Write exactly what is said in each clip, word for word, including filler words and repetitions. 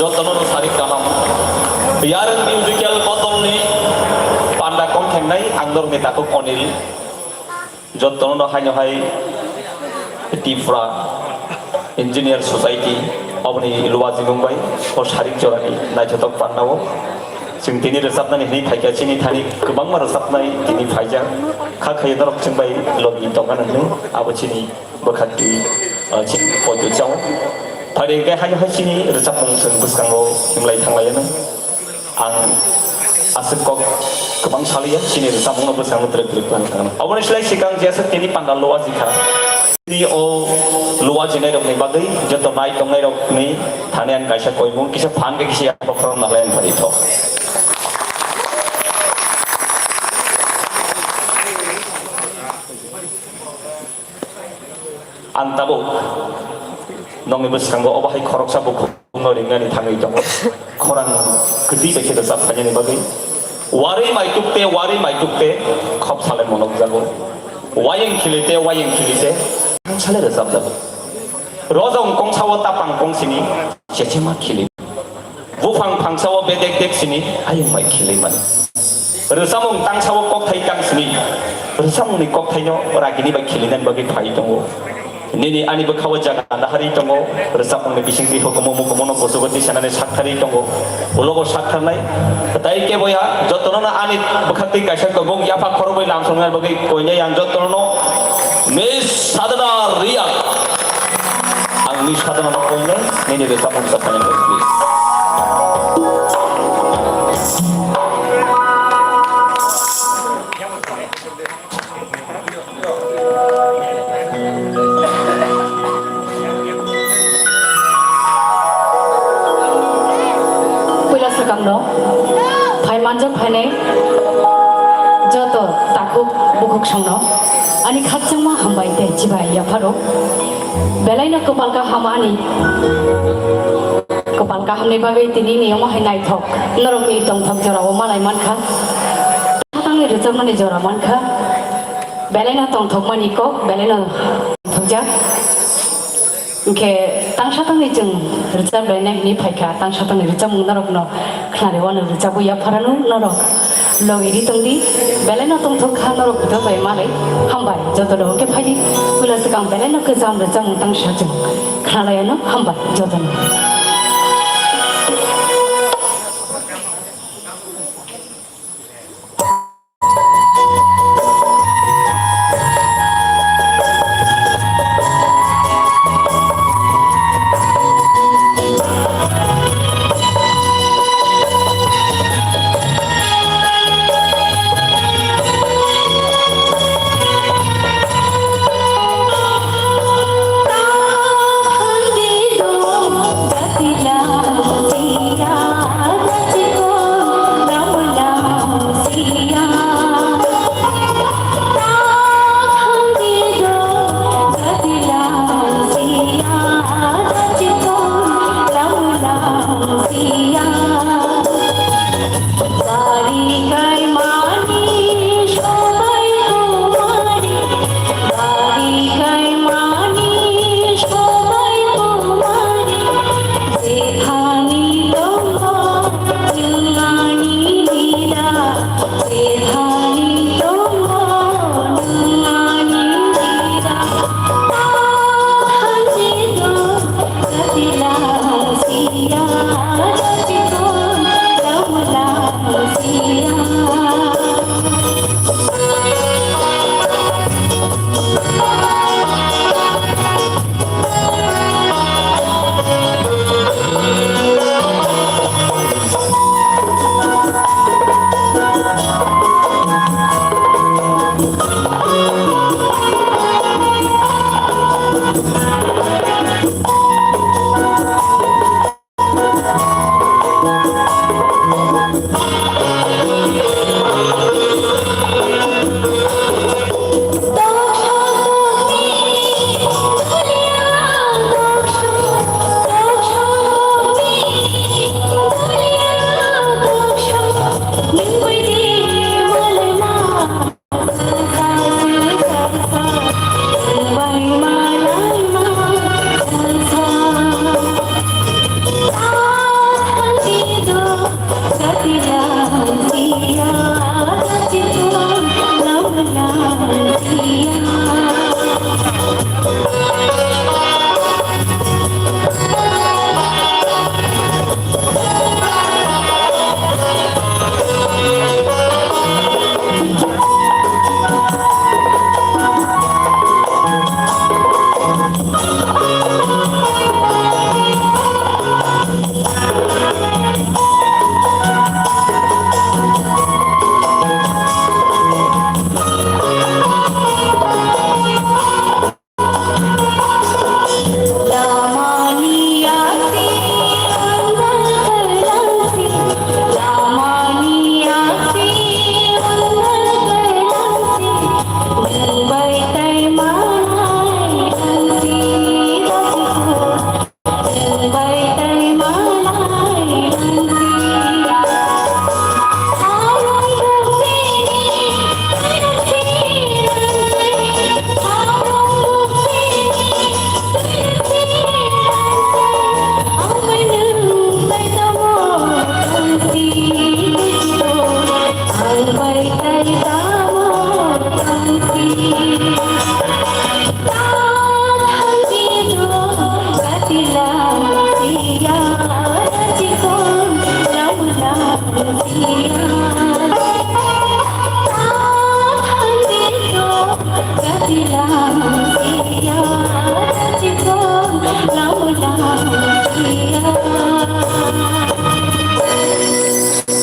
Jotono no sari kaham. Yareng Musical Bottle ni panda kongkhengnai ang norokni takhuk Onil. Jotono no haino hai Tipra Engineer Society oboni luwajimung bai o sarik jorani naithotok panda o. Chwng tini rwchapnani hwnwi phaikha chini thani kwbangma rwchapnai tini phaijak. Kha khayo norok chwng bai logi tongkha nang hwnwi abo chini bwkhak twi, ah, chini poito chao. Phari hwnkhe haino hai chini rwchapmung chwng bwskango himlai thanglaiya nang. Ang aswk kok kwbang saliya, chini rwchapmungno bwskango twrwk twrwk khlai thangna. Oboni slai swkang je aswk tini panda luwajikha. Tini o luwajinairokni bagwi joto nai tongnairokni thani ang kaisa koimung kisa phan khe kisa yaphak khorokna hlai ang phari thok. Ang tabuk nokni bwskango obo hai khoroksa bukhukno ringani thangwi tongo. Khorang kwtwi bai khe rwchap phainani bagwi. Warwi maituk te, warwi maituk te, khop salai monok jago. Wayeng khili te, wayeng khili te, thang salai rwchap jago. Rojong kongsa o tapang kongsini chechema khili. Buphang phangsa o bedek dek sini ayung bai khili mani. Rwchapmung tangsa o kokthai tang sini. Rwchapmungni kokthaino ragini bai khilinani bagwi phai tongo. Nini ani bwkha o jaga nahari tongo. Rwchapmungni bisingtwi hukumu mukumu no kuchugo tisanani sakthari tongo. Ulogo saktharnai. Tai keboya jotono no ani bwkhaktwi kaisa kobok yapha khorokbai lamsongnani bagwi koinai ang jotono no Miss Sadhana Riya. Ang ni sadhana no koi nai, nini rwchapmung sa phai nai, please. Puila swkang no phai manjak phainai joto takhuk bukhuk songno ani khakchangma hambai tei chibai yapharo. Belaino kwpal kaham ani kwpal kahamni bagwi tini ni omo hai naithok norokni tongthok jorao malai mankha. Tangni rwchapmani jora mankha. Belaino tongthokmani kok, belaino tongthokjak. Hwnkhe tangsa tangni chwng rwchap lainai hwnwi phaikha, tangsa tangni rwchapmung norokno khnari wano rwchapwi yapharano norok logi ri tongdi, belaino tongthok kha norok joto bai malai hambai jotono hwnkhe phaidi puila swkang belaino kwcham rwchapmung tangsa chwng khnalaiano hambai jotono.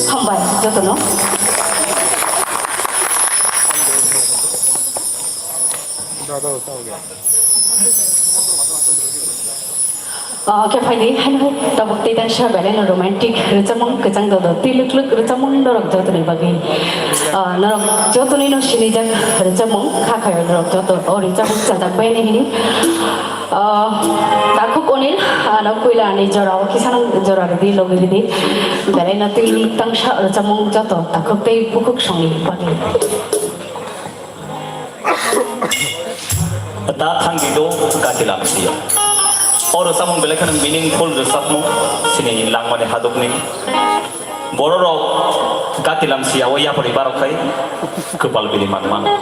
Hambai jotono. Ah, khe phaidi, haino tabuk tei tangsa belai no romantic rwchapmung kwchang dodo, twi lwk lwk rwchapmung norok jotoni bagwi. Ah, norok jotoni no sinijak rwchapmung kha khayo norok joto o rwchapmung chajak bai ni hini. Ah, takhuk Onil, ah, no puila ani jora o kisa nang jora rwdi logi rwdi. Belai no twi lwk tangsa rwchapmung joto takhuk tei bukhuk songni bagwi. Da thangdi do gati lamsiya. O rwchapmung belai kheno meaningful rwchapmung, chini langmani hadukni. Bororok gati lamsiya o yapori barok khai kwpal bili manmano.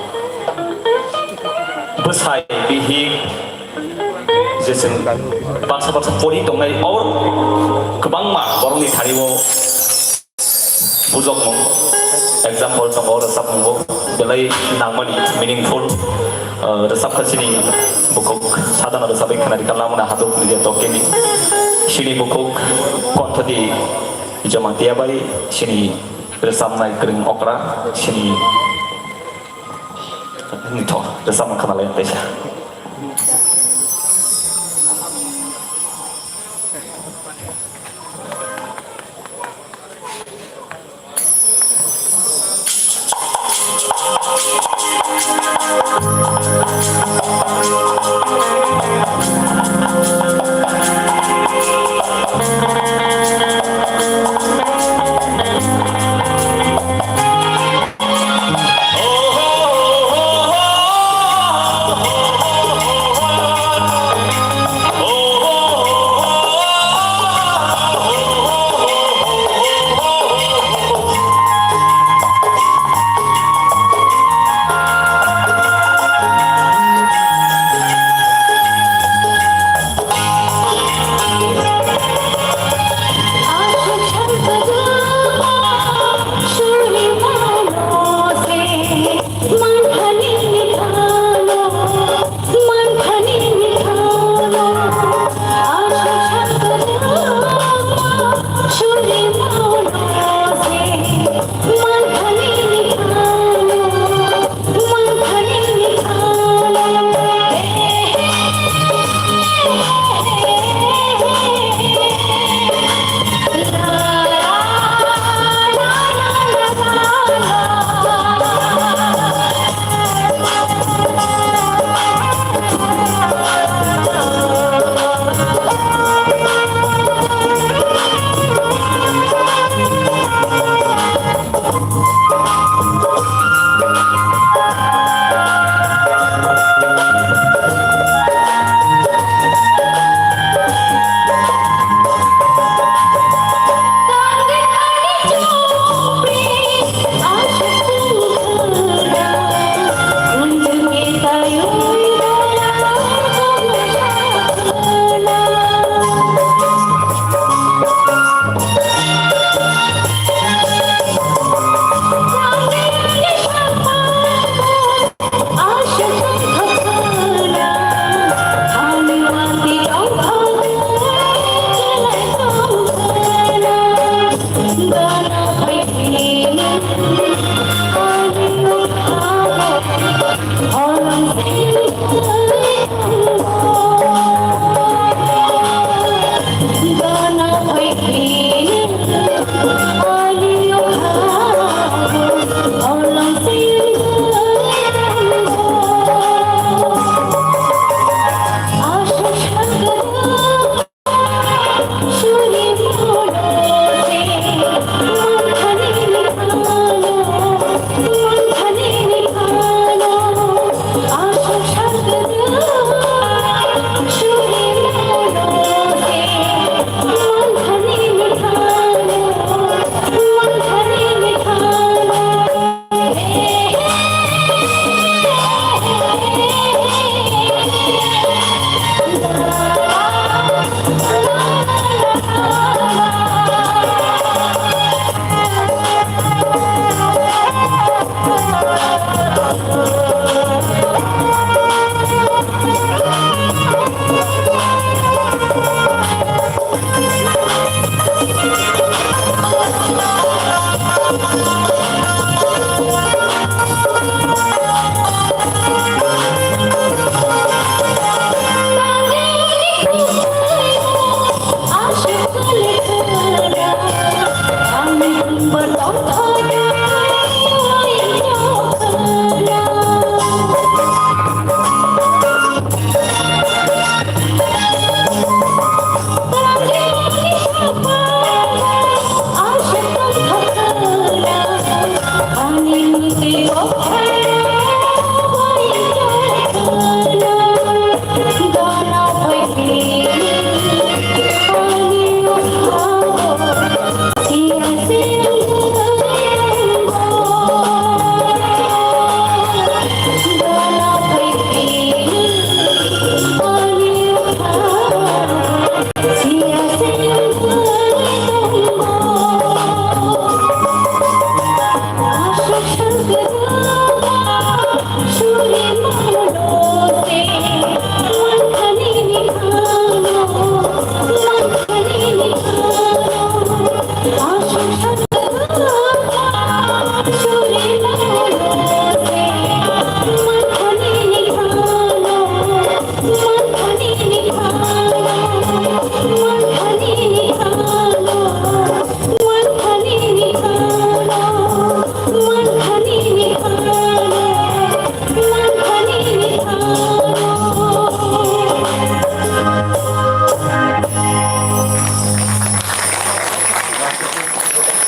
Bwsai bihik je chwng baksa baksa pori tongnai o kwbangma borokni thani o bujokmung, example tongo, rwchapmung bo belai nangmani, meaningful, ah, rwchapkha chini bukhuk sadana rwchapwi khwnarikha lamuna haduk nide tokeni. Chini bukhuk Konthodi Jamatia bai chini rwchapnai kwrwng okra chini nitho rwchapmung khwnalai teisa.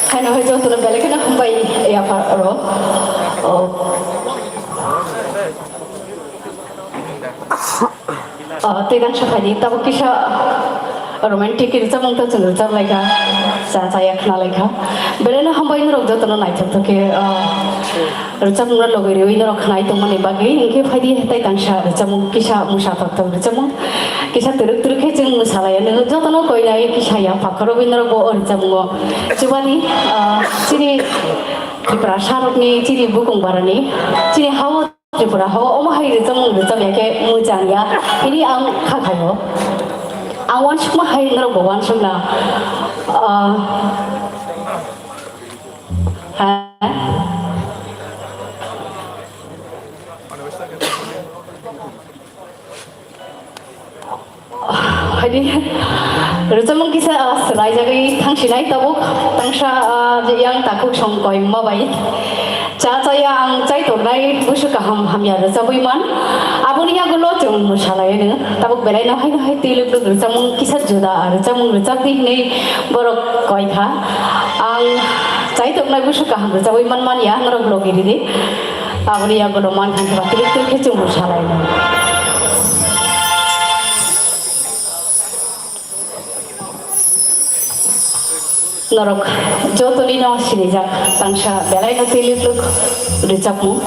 Haino hai jotono belai kheno hambai yapha oro. Oh. Ah, tei nang saphai di, tabuk kisa romantic rwchapmung to chwng rwchap laikha, cha chaya khna laikha. Belai no hambai norok jotono naithok thok khe, ah, rwchapmung no logwi rwi norok khnai tongmani bagwi, hinkhe phai di tai tangsa rwchapmung kisa mwsa thok thok rwchapmung kisa twrwk twrwk khe chwng mwsa lai anw jotono koi nai kisa yapha khorogwi norok bo o rwchapmung o chubani, ah, chini Tripura sarokni chini bukung barani chini hao Tripura ho omo hai rwchapmung rwchap ya khe mwchang ya. Hini ang kha khaio. Ang uansukma hai norok bo uansukna. Ah, ha? Haidi, rwchapmung kisa, ah, swlaijagwi thangsinai tabuk, tangsa, ah, yang takhuk song koimma bai. Cha chaya ang chai tongnai busu kaham hamya rwchapwi man. Aboni yagulo chwng mwsalai anw. Tabuk belai no hai no hai twi luk luk rwchapmung kisa juda, ah, rwchapmung rwchapdi hinwi borok koikha. Ang chai tongnai busu kaham rwchapwi man manya, norok logi ridi. Aboni yagulo man thangkhe ba twi luk twi khe chwng mwsalai anw. Norok jotoni no sinijak tangsa belai no twi luk luk rwchapmung.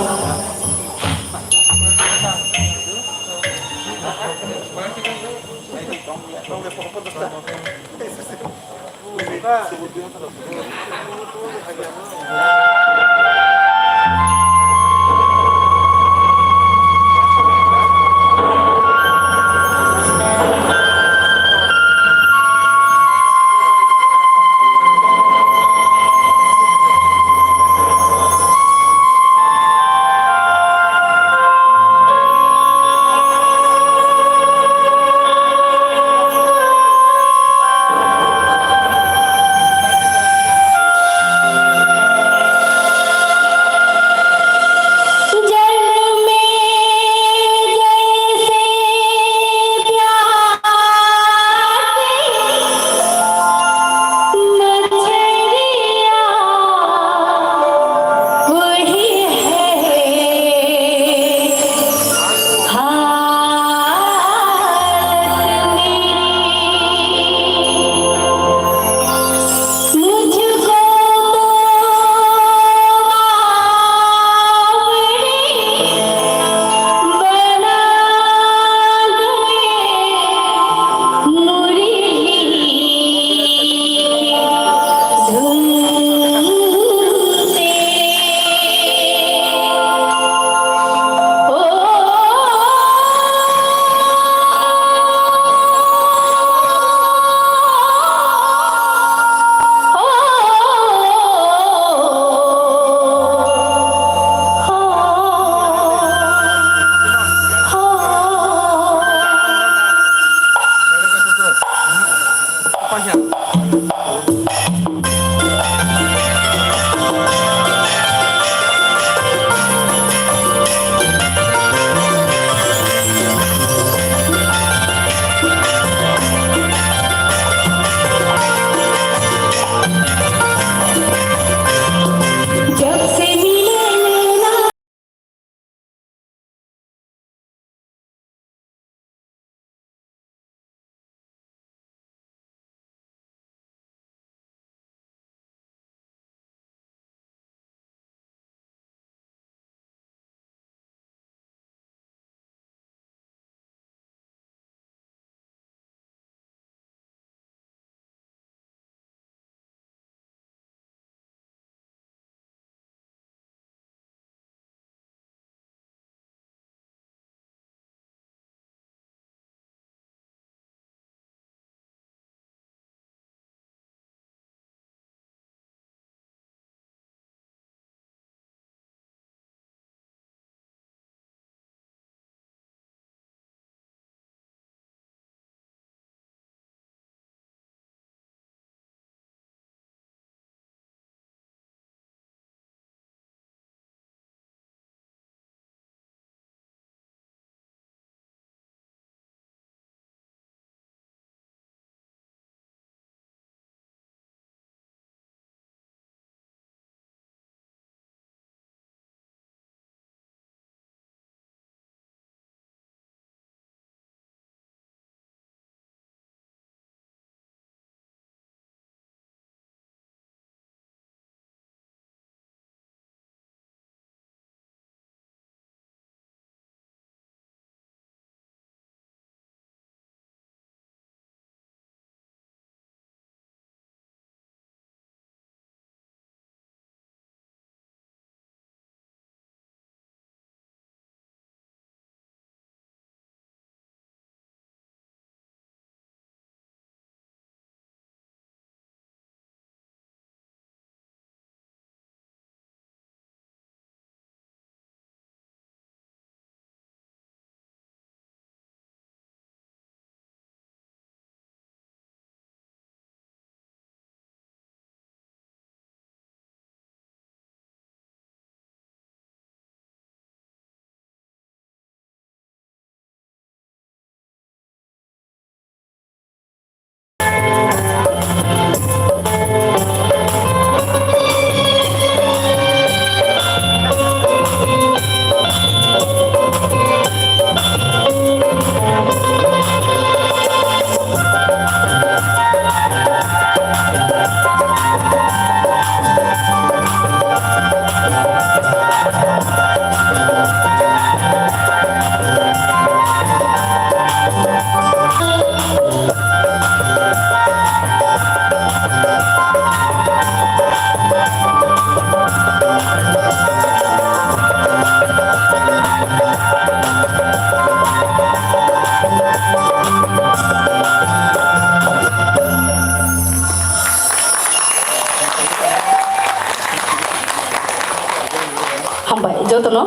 Jotono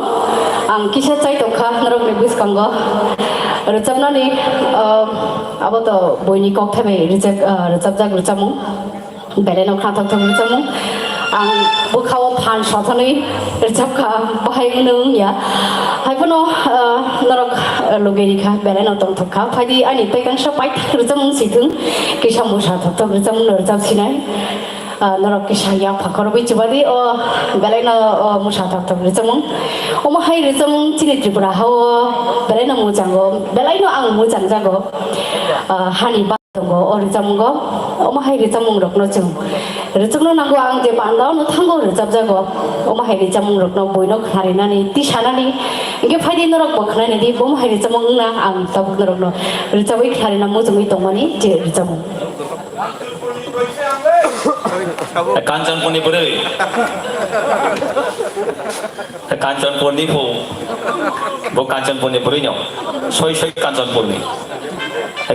ang kisa chai tongkha norokni bwskango rwchapnani, ah, abo to buini kokthai bai rwchap, ah, rwchapjak rwchapmung. Belaino khnathokthok rwchapmung. Ang bwkhao phan sothanwi rwchapkha, bahai wngno wngya. Haiphano, ah, norok, ah, lugui rikha, belaino tongthokha. Phaidi ani tei kangsa paithak rwchapmung sithwng, kisa mwsa thokthok rwchapmungno rwchapsinai. Ah, norok kisa yak phakhorogwi chubadi, o belaino, o mwsa thokthok rwchapmung. Omo hai rwchapmung chini Tripura hao belaino muchango, belaino ang muchangjago. Ah, hani ba tongo o rwchapmungo, omo hai rwchapmungrokno chwng rwchapno nango, ang je bandao no thango rwchapjago, omo hai rwchapmungrokno buino khnarinani, tisanani, hwnkhe phaidi norok bo khnainadi, omo hai rwchapmung wngna ang tabuk norokno rwchapwi khnarina muchungwi tongmani je rwchapmung. Kanchanpurni bwrwi. Kanchanpurni phu. Bo Kanchanpurni bwrwino. Soi soi Kanchanpurni.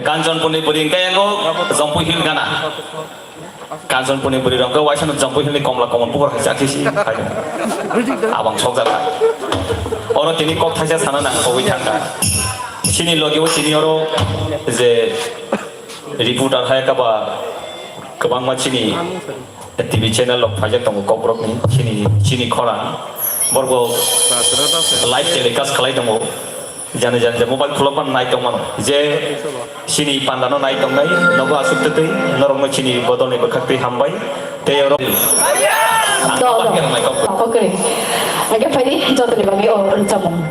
Kanchanpurni bwrwi hwnkhe yango Jampui Hill gana. Kanchanpurni bwrwi rok hwnkhe waisano Jampui Hillni komla komon bukur hai chakhe si. Abang sokjak hai. Oro tini kok thaisa sana nang kogwi thangkha. Chini logi o tini oro je reporter hai kaba kwbangma chini T V channel rok phaijak tongo kokborokni chini, chini khorang. Borok live telecast khlai tongo. Jani jani je mobile khulokma nai tongmano. Je chini pandano nai tongnai, nogo aswk twtwi, norokno chini bodolni bwkhaktwi hambai. Tei oro Do, do. Ang kok. Kokre. Age phaidi jotoni bagwi o rwchapmung.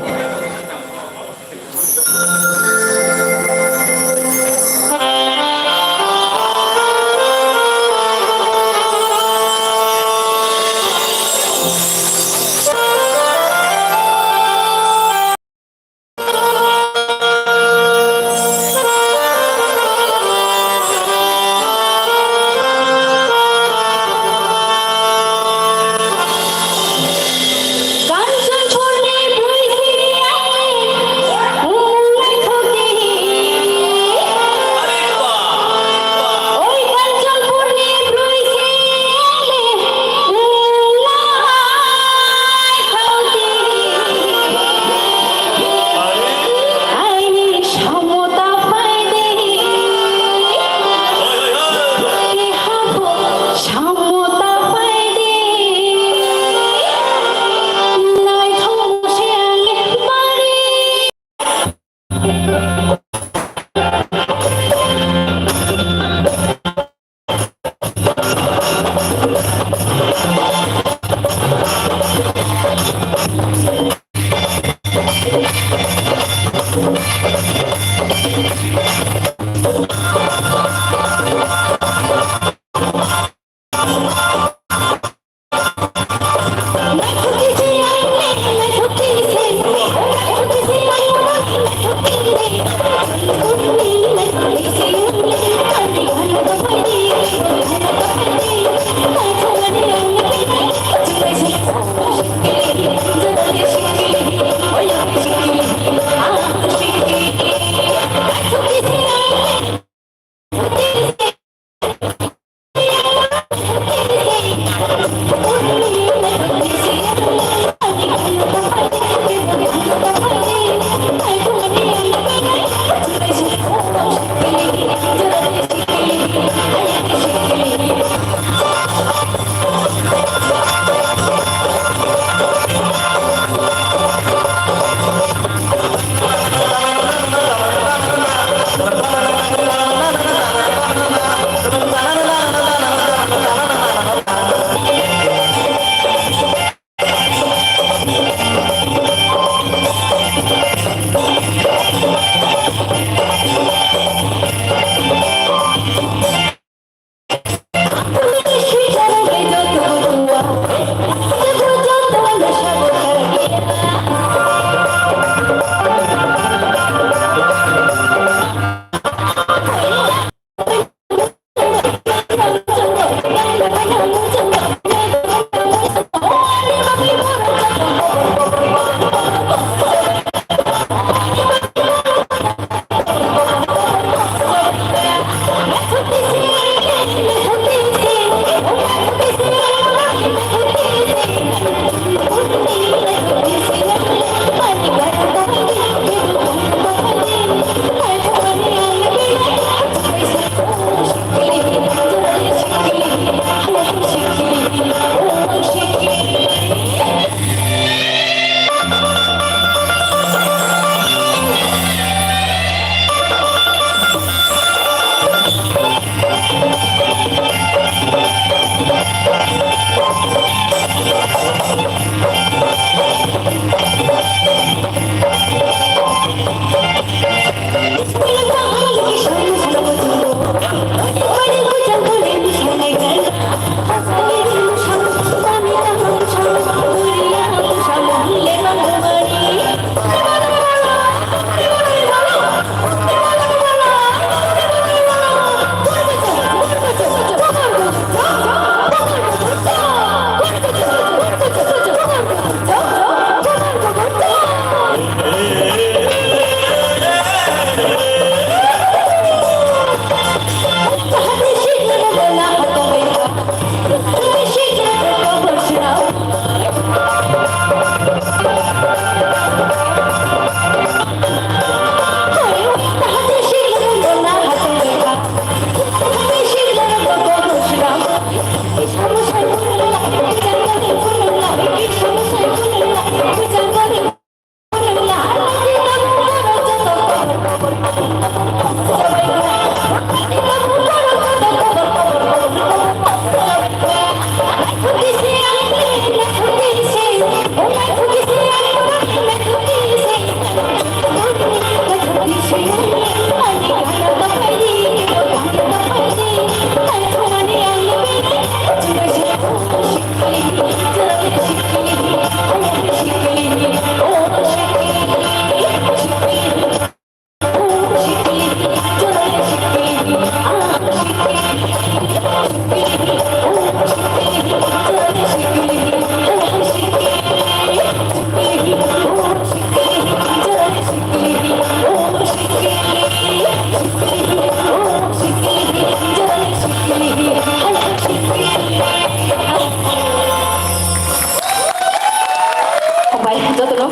Bai, jotono.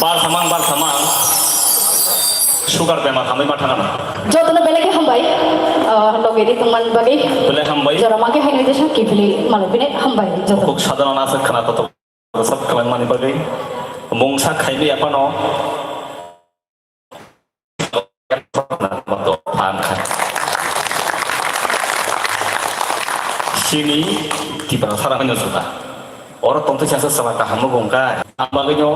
Bar samang, bar samang. Sugar bemar hambai ma thangano. Jotono belai khe hambai. Ah, loge ri tongmani bagwi. Belai hambai. Jora ma khe haino jesa kiphilwi malai bini hambai jotono. Kok sadhana nasa khana kotor. Sab khlaimani bagwi. Mungsa khaiwi aphano. Chini Tiprasa rok haino juda. Oro tongtwi chasa chwla kaham no bo wngkha. Ang bagwino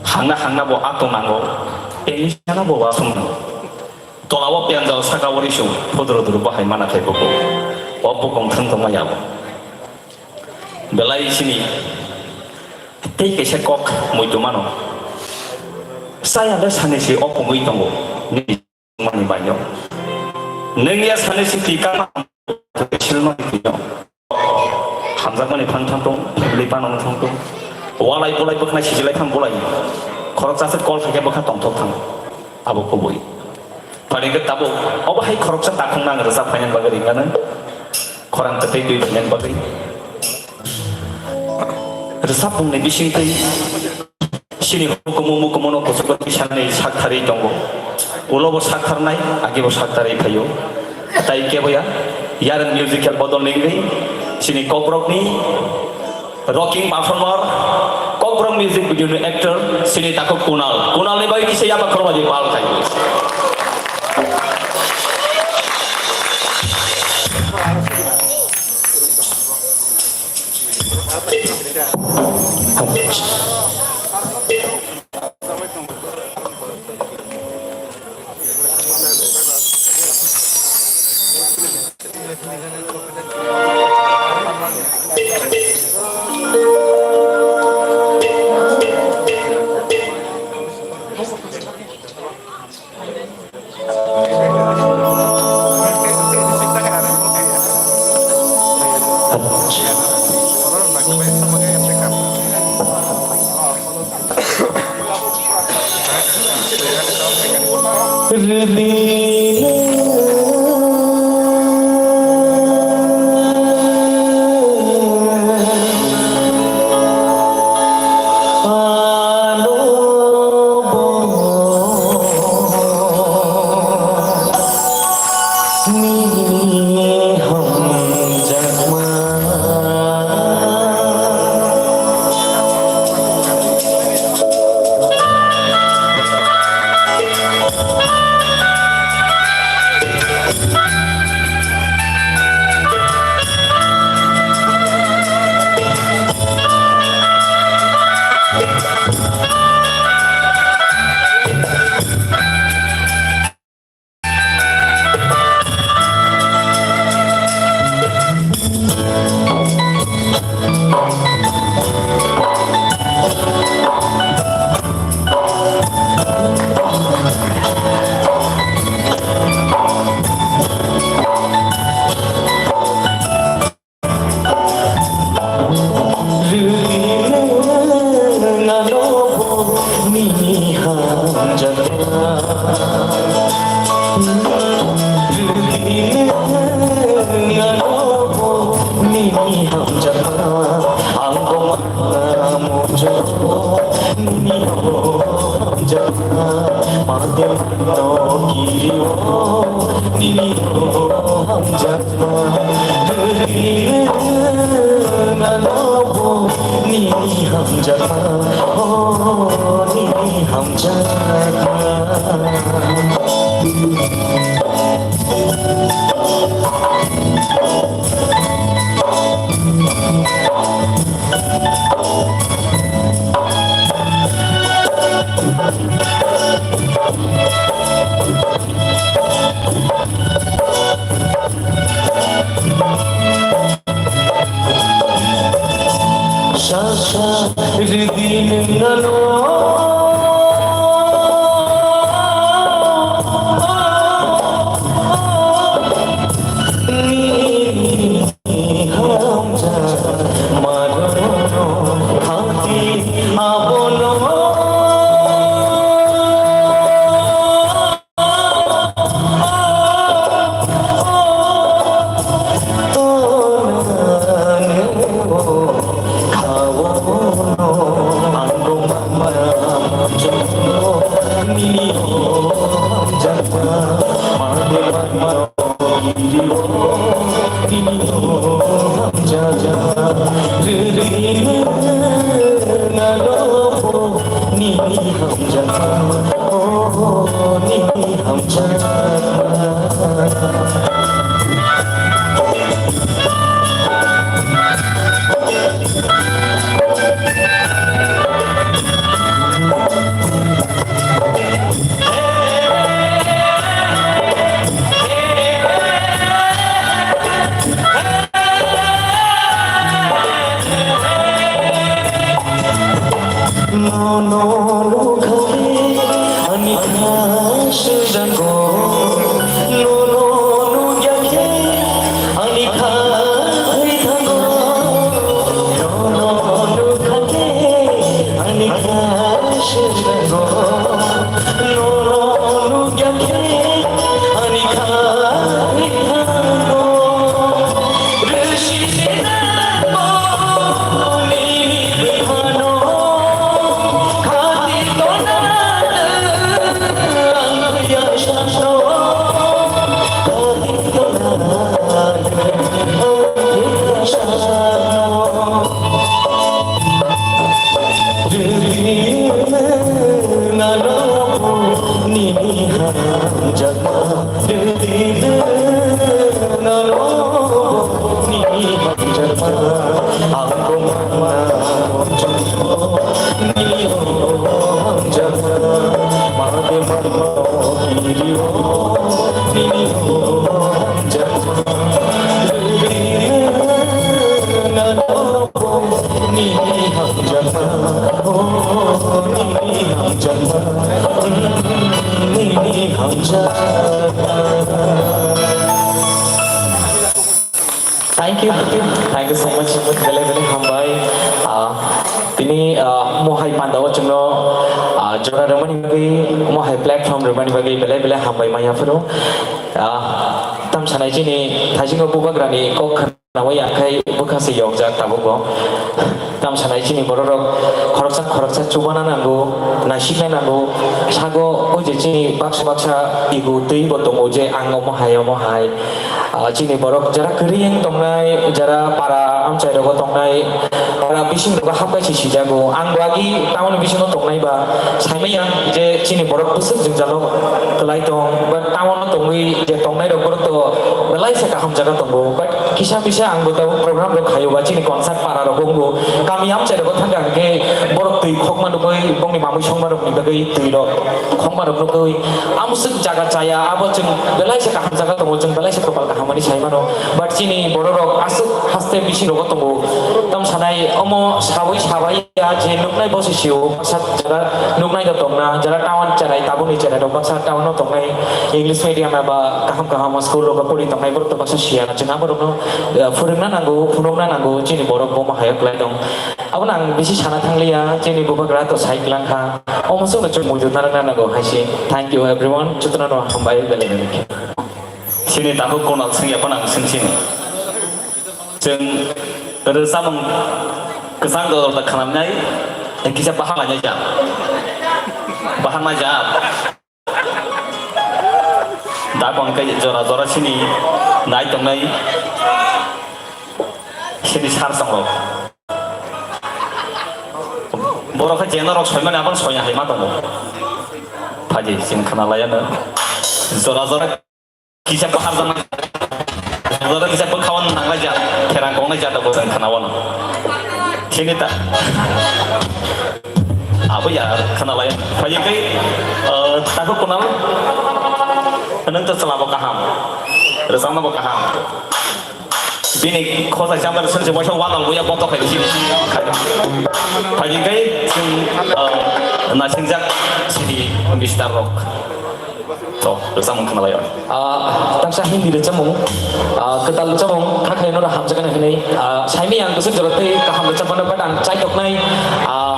hangna hangna bo atong nango. Tei sana bo wasung nango. Tola o penjal saka o risung. Phodoro doro bahai mana khai bo bo. O bokong thang tongma yabo. Belai sini tei kaisa kok muitu mano. Saya le sani si o pungwi tongo. Ni mani baino. Nengya sani si tika ma silmani tino. Hamjakmani phang thang tong, family panong thang tong. Walai bolai bwkhna sijilai thang bolai. Khorok chasir kol khaikhe bwkha tongthok thang. Abo kubui. Pharingkhe tabuk obo hai khoroksa takhuk nang rwchap phainani bagwi ringkha nang. Khorang kwthwi twi phainani bagwi. Rwchapmungni bisingtwi chini hukumu mukumu no kuchukgo tisanani saktharwi tongo. Ulobo saktharnai, agibo saktharwi phaio. Tai keboya, yareng musical bodol ningwi chini kokrokni Rocking performer, Kokborok music video ni actor, sini takhuk Kunal. Kunal ni bai kisa yaba khorokma di pal khai. Sasa ridi nengano ni hamja mano hati abono. Nono nukha khe ani kha swnjango, nono nukya khe ani kha thwi thango. Nono nukha khe ani kha swnjango, nono nukya khe ani kha thwi thango. Thank you, thank you so much. Belai belai hambai. Ah, tini, ah, mohai panda o chwngno, ah, jora rwmani bagwi, mohai platform rwmani bagwi belai belai hambai maya phuru. Ah, tam sanai chini thaisingo bubagrani kok khnawi ang khai bwkha se yokjak tabukbo. Tam sanai chini bororok khoroksa khoroksa chubana nango, naisikna nango. Sago o je chini baksa baksa igu twi bo tongo je ang omo hai omo hai. Ah, chini borok jara kwrwi wng tongnai, jara para amchai rogo tongnai, para bising rogo hapkai se sijago. Ang bo agi town bisingo tongnai ba saimaya je chini borok bwswk jwngjalo kwlai tong, but town o tongwi je tongnai rok borok to belai se kaham jaga tongo. But kisa misa ang bo tabuk program rok khayo ba chini concert para rok wngbo kami amchai rogo thangkha hwnkhe borok twi khokma nugwi bongni mamwi songma rokni bagwi twi rok khokma rok nugwi amswk jaga chaya abo chwng belai se kaham jaga tongo, chwng belai se kopal kaham hwnwi sai mano. But chini borok rok aswk haste bisi rogo tongo. Tam sanai omo sawi sabai ya je nuknai bo se sio baksa jara nuknai da tongna jara town cherai tabukni cherai rok baksa town o tongnai English medium eba kaham kaham school rogo pori tongnai borok to baksa siya na chwng aborokno, eh, phwrwngna nango, phunukna nango, chini borok bo mahayo kwlai tong. Abono ang bisi sana thangliya, chini bubagra to sai kwlangkha. Omo chwngno chwng mujut narwkna nango hai se. Thank you everyone, jotono no hambai belai belai khe. Chini takhuk Kunal swngya phano ang swng sini. Chwng rwchapmung kwchang dodor da khnamnai, kisa bahar lainai ja. Bahar nai ja. Da kon kai jora jora sini nai tongnai sini sar songrok. Borok khe jena rok soimani abang soya hai ma tongo. Phaji sini khna laya no. Jora jora kisa bahar jana. Jora kisa bwkhawan nangai ja. Kherang kongnai ja da bosang khna wano. Sini ta. Abo ya khna lai. Phai kai, eh, takhuk Kunal. Nang to chala bo kaham. Rwchapna bo kaham. Bini khosai chambar swnse waisa wanal buya boto khai sini. Phai kai, chwng, eh, nasingjak sini Mister Rock. To, rwchapmung khna lai. Ah, tamsa Hindi rwchapmung, ah, kwtal rwchapmung, kha khaino hamjaknai hwnwi, ah, saimaya ang bwswk jora tei kaham rwchapmano, but ang chaitoknai, ah,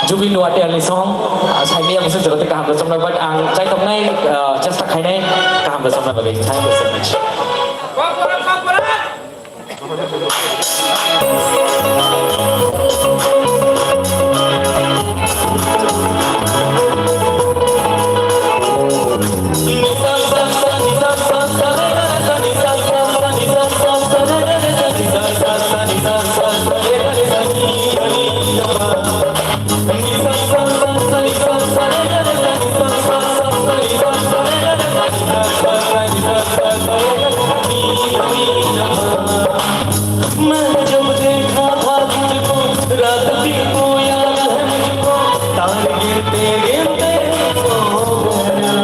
Jubi Nuatia ni song, ah, saimaya bwswk jora tei kaham rwchapmano, but ang chaitoknai, ah, chesta khainai kaham rwchapna bagwi. Thank you so much. तेरे प्यार हो गया।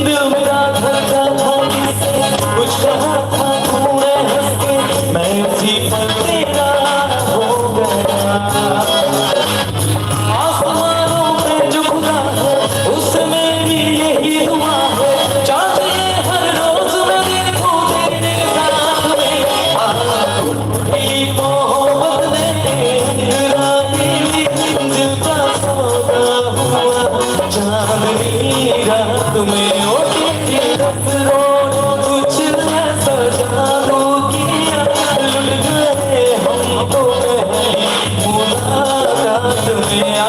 दिल मेरा धड़का था किससे, कुछ कहा था तूने हंस के, मैं उसी पल तेरा हो गया। आसमानों पे जो खुदा है, उसमें भी यही दुआ है। चांद ये हर रोज मैं देखूं तेरे साथ में। तेरी मोहब्बत ने अंतराले में दिल का सौदा हुआ। चांदनी रात में ओ तेरी नजरों, कुछ ऐसा जादू किया, लुट गए हम तो पहली मुलाकात में। आ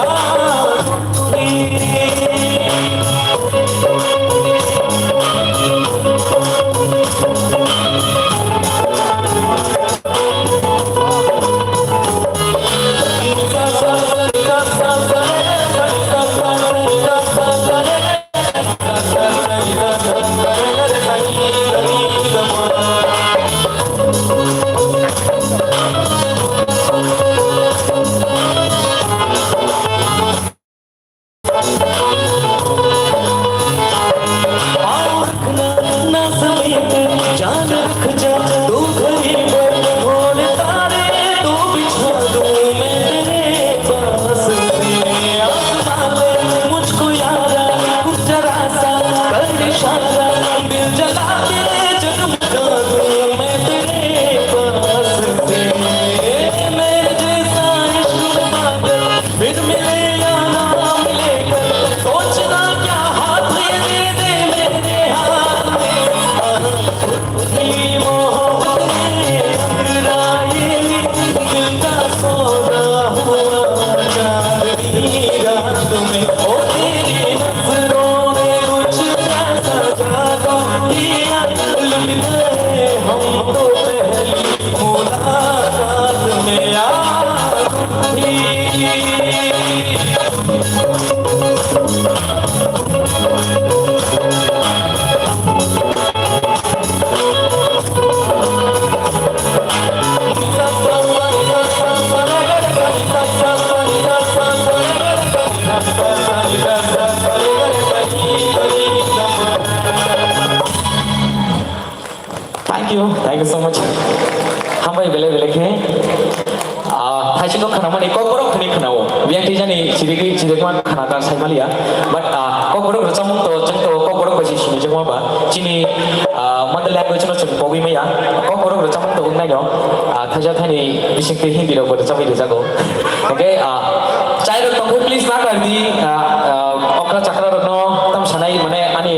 आओ रखना ना समेत, जान रख जा तू घड़ी भर, ढोल तारे तो बिछा दूं मैं तेरे पास में। आसमां पे मुझको यारा, कुछ जरा सा कर इशारा, दिल जला के जगमगा दूं मैं तेरे पास में। मेरे जैसा इश्क में पागल, फिर मिले या ना मिले कल, सोचना क्या, हाथ ये दे दे मेरे हाथ में। आह, तेरी मोहब्बत में टकराए, दिल का सौदा हुआ। चांदनी रात में ओ तेरी नजरों ने कुछ ऐसा जादू किया, लुट गए हम तो पहली मुलाकात में। आ Thank you, thank you so much. Hambai belai belai khe. Ah, thaising kok khwnamani kokborok hwnwi khwnao. Biyang twijani chirigwi chirigma khwna ta saimaliya. But, ah, kokborok rwchapmung to, chwng to kokborok bai se sinijakma ba. Chini, ah, mother language no chwng pogwi maya. Kokborok rwchapmung to wngnaino. Ah, thaisa thaini bisingtwi Hindi rok bo rwchapwi rwjago. Okay, ah, chai rok tongkhe please na kar di, ah, ah, okra chakra rokno tam sanai mane ani,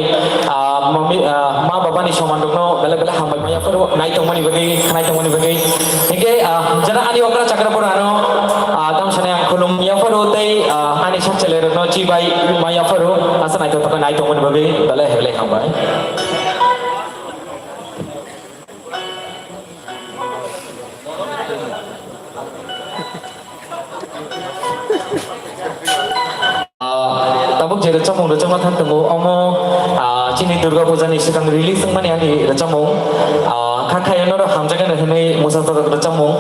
ah, mami, ah, ma baba ni soman rokno belai belai hambai maya phuru nai tongmani bagwi, nai tongmani bagwi. Hingke, ah, jara ani okra chakra phuru ano, ah, tam sanai ang khulum ya phuru tei, ah, ani sak chele rokno chibai maya phuru asa nai tongkhe nai tongmani bagwi belai belai hambai. Ah, tabuk je rwchapmung rwchapna thang tongo, omo, ah, chini Durga Puja ni swkang release wngmani ani rwchapmung. Ah, kha khayo norok hamjakgano hinwi mwsa sajak rwchapmung.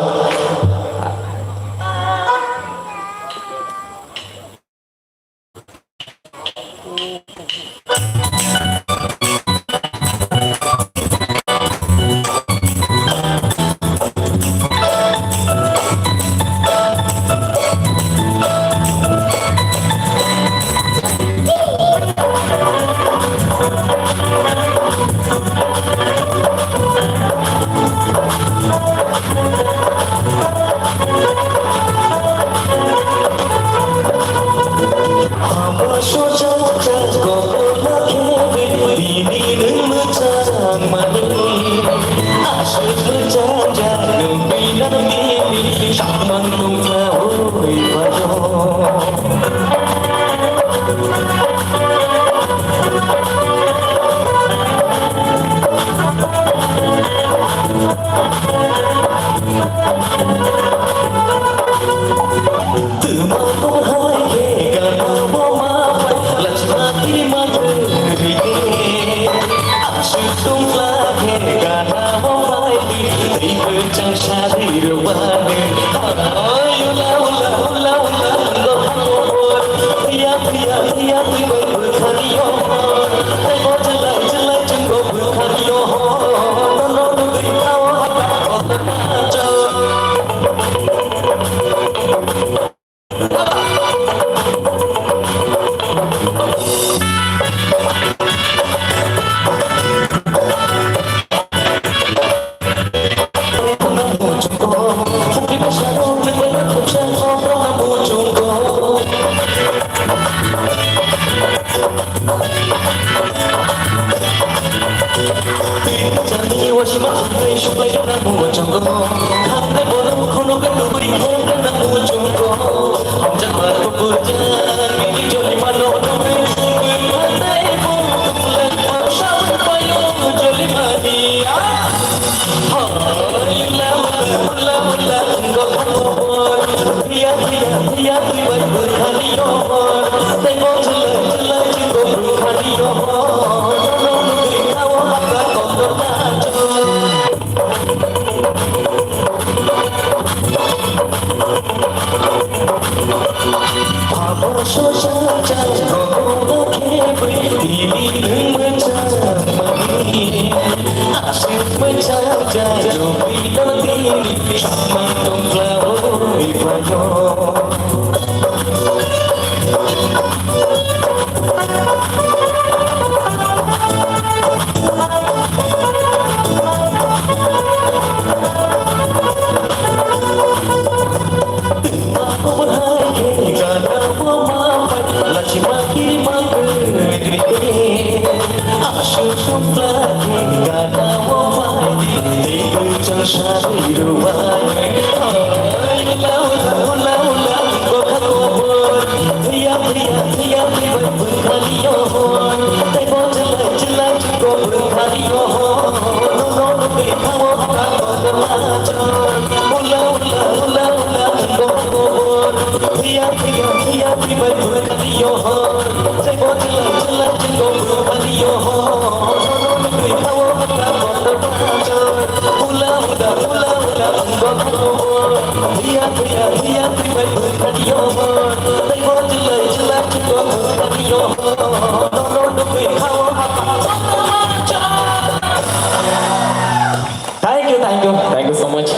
Thank you, thank you, thank you so much.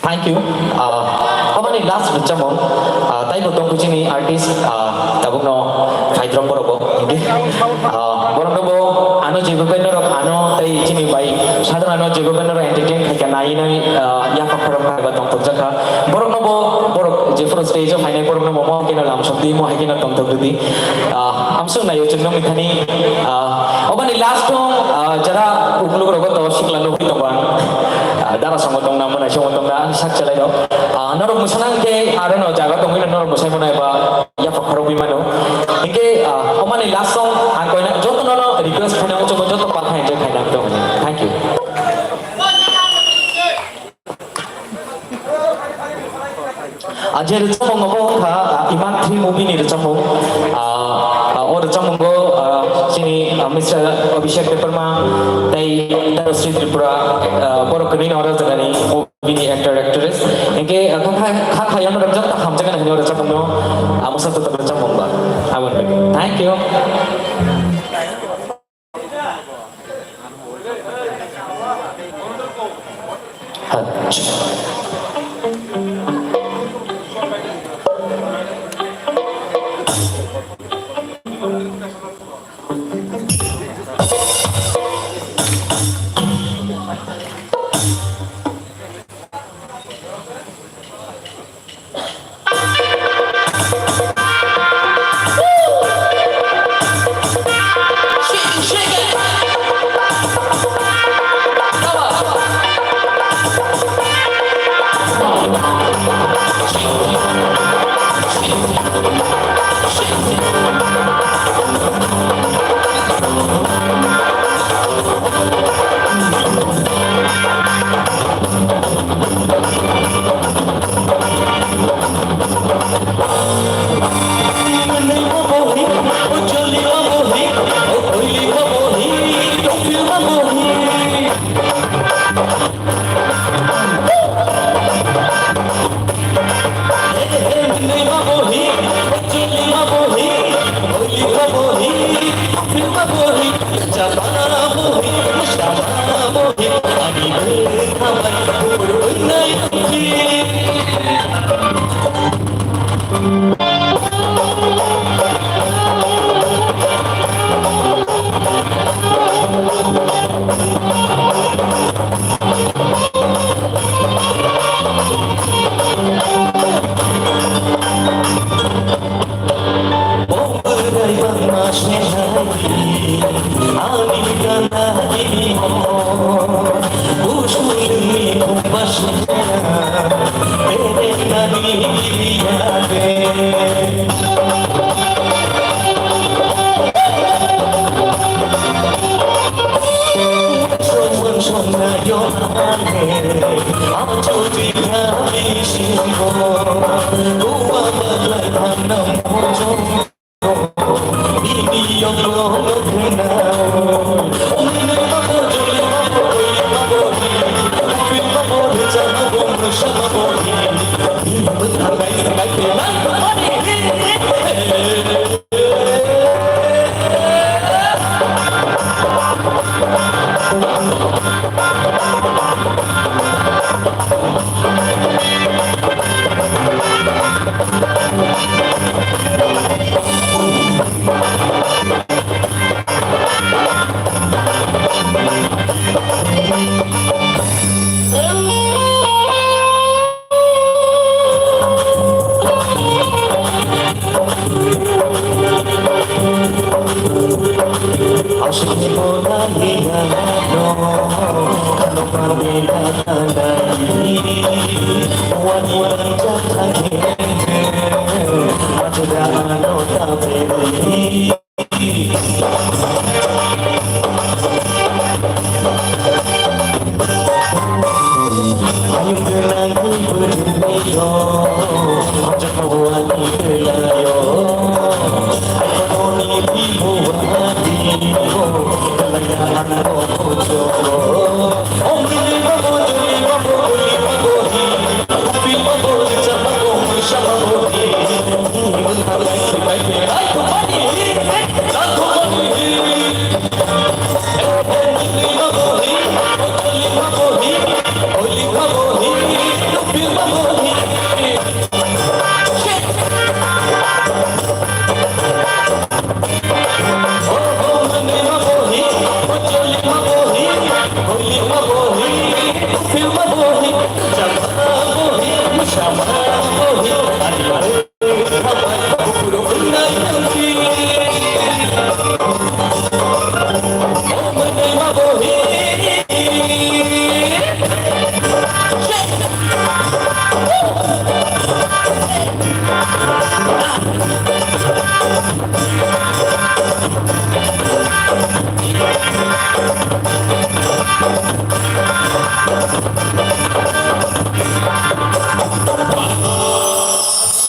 Thank you. Ah, aboni last rwchapmung, ah, taibo tongkhu chini artist, ah, tabukno Phaidrom borok bo, hindi. Ah, borokno bo ano jebo bai norok ano tei chini bai sadharano jebo bai norok entertain khaikha nai nai, ah, yaphang khorok kaiba tongthokjakha. Borokno bo borok jephuru stage o phainai borokno bo mo haikhe no lamsok di, mo haikhe no tongthok di. Ah, amswk naio chwng nokni thani, ah, obani last o, ah, jara ukluk rogo to sikla nugwi tongo ang. Ah, dara songo tongna, mwnai songo tongna, ang sak chalai rok. Ah, norok mwsana hwnkhe aro no jaga tongwi no norok mwsai mwnai ba yaphang khorokwi mano. Hwnkhe, ah, obani last song ang koina joto no no request khaina muchungo joto pakha enjoy khaina muchungo. Thank you. Ah, je rwchapmung obo wngkha, ah, Iman three movie ni rwchapmung. Ah, ah, o rwchapmungo, ah, chini, ah, Mister Abhishek Debbarma tei Tarasri Tripura, ah, borok kwnwi no oro jagani movie ni actor actress. Hinkhe, ah, kha, kha, kha, kha, yang rwchap ta hamjakgani hwnwi o rwchapmungno, ah, mwsa tutok rwchapmung ba. Aboni bagwi. Thank you.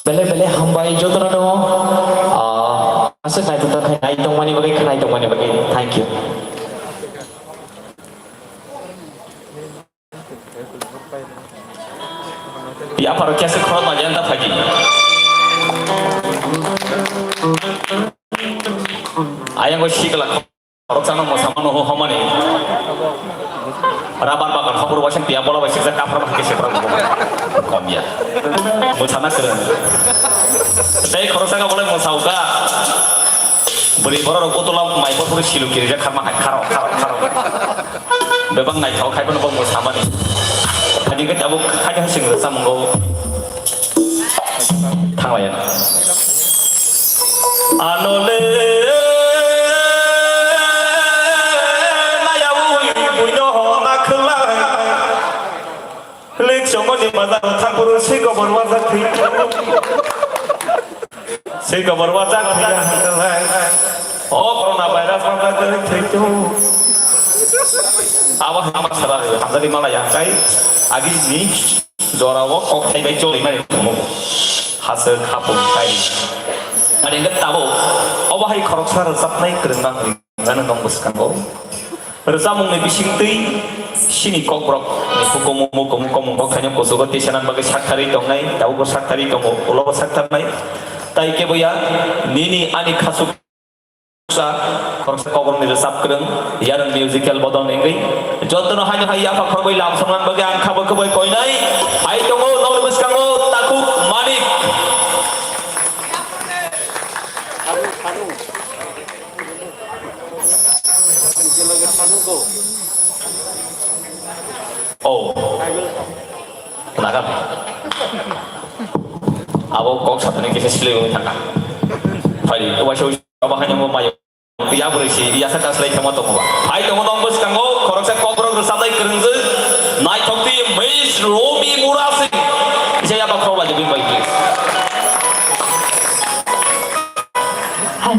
Belai belai hambai jotono no, ah, aswk naithotok khai nai tongmani bagwi, khnai tongmani bagwi. Thank you. Yapharo kesa khorokma janta phaidi. Ayang o sikla. Khoroksano mwsamano ho homani. Rabar bagan hopor waising piya bola waising sa kapra ba kese pra. Komya. Mwsana kwrwng. Tei khoroksano bolai mwsauka. Bwrwi bororok botolo mai botolo silu kirijak kharma hai kharo, kharo, kharo. Bebak naithok hai bono bo mwsamani. Ani khe tabuk hai hai sing rwchapmungo. Thanglaiya. Anole naya ui buino hona khwlai. Lik chongo ni bazar thangpuru si gobor wajak thwi. Si gobor wajak thwi. O corona virus wajak thwi. Abo hama sara hamjari malaya kai agi ni. Jorao kok thaibai choli mani tongo. Haswk hapung kai. Ani hwnkhe tabuk obo hai khoroksa rwchapnai kwrwngma hwnwi hwnjano nong bwskango. Rwchapmungni bisingtwi sini kokborok ni hukumu mukumu komung kok thaino kuchugo tisanan bagwi saktharwi tongnai, tabukbo saktharwi tongo, ulobo saktharnai. Tai keboya nini ani khasuk Sa, khoroksa koborni rwchap kwrwng, yarwng musical bodol ni wngwi. Jotono haino hai yapha khorokbai lam samlan bagwi ang khabo kwbai koinai. Hai tongo nokni bwskango Takhuk Manik. Oh. Khnakan. Abo kok satani kisa silai wngwi thangkha. Phai, uaisa uaisa abo haino mayo. Ya bwrwi si, ya sa kaslai thangma tongo ba. Hai tongo nong bwskango, khoroksa kokborok rwchapnai kwrwngjwk, naithok twi Miss Robi Murasing. Kisa yapha khorok lai bini bai, please. Hai.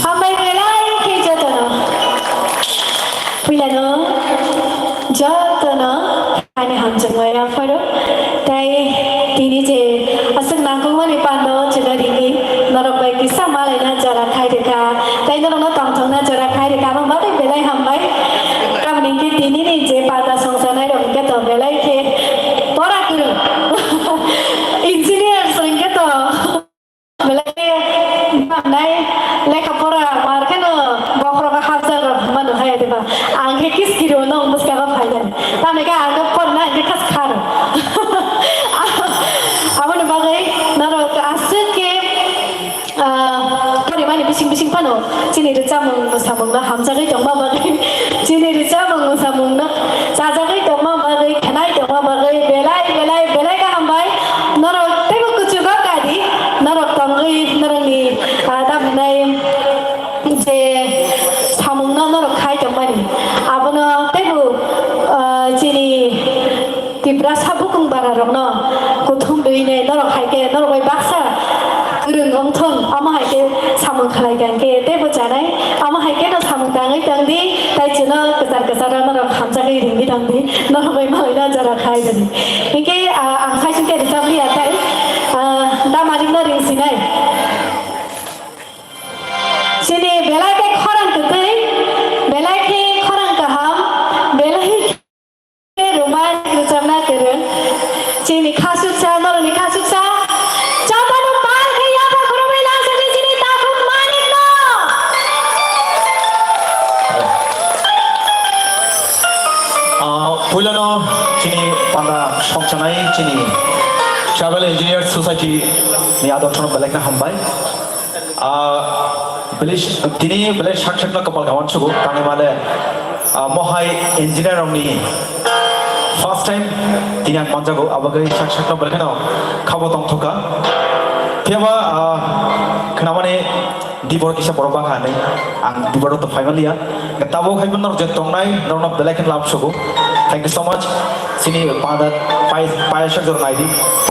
Hambai belai khe jotono. Puilano jotono ani hamjakmani yapharo. Tai tini je aswk nangkukmani pando chwla ringwi norok bai kisa malaina jora khai rwkha. Tai norokno tongthokna jora khai rwkha. Aboni bagwi belai hambai. Tamoni hwnkhe tinini je panda songchanairok hwnkhe to belai khe pora kwrwng. Engineers hwnkhe to belai manai lekha pora mar kheno bokhorogo hapjak rok mano hai diba. Ang khe kiskiri o nong bwskango phainani. Tamni khe ang khe porna hwnkhe khas kharo. Aboni bagwi norok aswk khe, ah, porimani bising bising phano chini rwchapmung mwsamungno hamjagwi tongma bagwi, chini rwchapmung mwsamungno chajagwi tongma bagwi, khenai tongma bagwi belai belai belai kaham bai. Norok teibo kuchugo kadi, norok tongwi norokni, ah, tamhinai je samungno norok khai tongmani, abono teibo rokno kuthum rwinai norok hai khe norok bai baksa kwrwng wngthung, omo hai khe samung khlai kha hwnkhe teibo chanai, omo hai khe no samung tangwi tang di, tei chwngno kwchar kwcharo norok hamjagwi ringwi tong di, norok bai mawi no jora khai di. Hinkhe, ah, ang phai singkhe rwchap liya tei, ah, da manik no ring sinai. Chini belai khe khorang kwtwi, belai khe khorang kaham, belai khe romantic rwchapna kwrwng. Chini khasuksa, norokni khasuksa. Chapano pal khe yapha khoroknwi lang sadi chini Takhuk Manik no. Ah, puilano chini panda songchanai chini Tribal Engineers Society ni adorshno belai khe hambai. Ah, beli, tini beli sak sakno kapal kawan sugu, tangwi male, ah, mohai engineer rokni first time tini ang manjago, abagwi sak sakno belai kheno khabo tongthokha. Phiyaba, ah, khnamani dibor kisa borok bakha hinwi ang dibor to phaimanliya. Tabuk hai norok je tongnai, norokno belai kheno lam sugu. Thank you so much. Chini panda pai, pai sak jor naidi.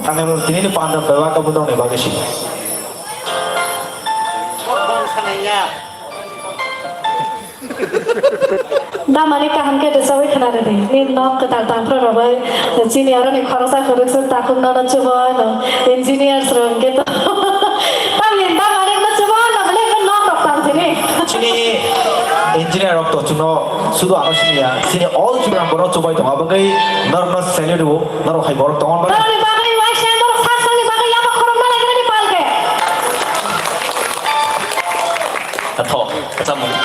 Tangwi tini ni panda bewa kabu norokni bagwi si. Damani kaham khe rwchapwi khna rwdi. Ni nok kwtal tangphro rwbai. Chini aroni khoroksa khoroksa takhuk nono chubo no. Engineers rok hwnkhe to. Tamni damani no chubo no bole ko nok rok tang sini. Chini engineer rok to chuno sudu ano siniya. Chini all chubram borok chubai tongo. Abagwi norokno salute rwo. Norok hai borok tongo ba? Norokni bagwi waisa, norok sak sakni bagwi yapha khorokma lai gwnani pal khe. Atho, kachamung.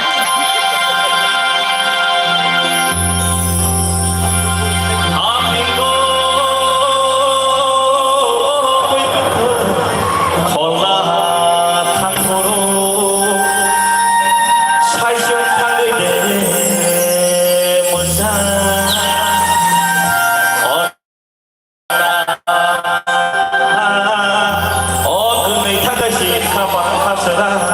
Khola thangmoro, saisong thangwi de monja. O, o, kwnwi thangkha si khapang khasra gana.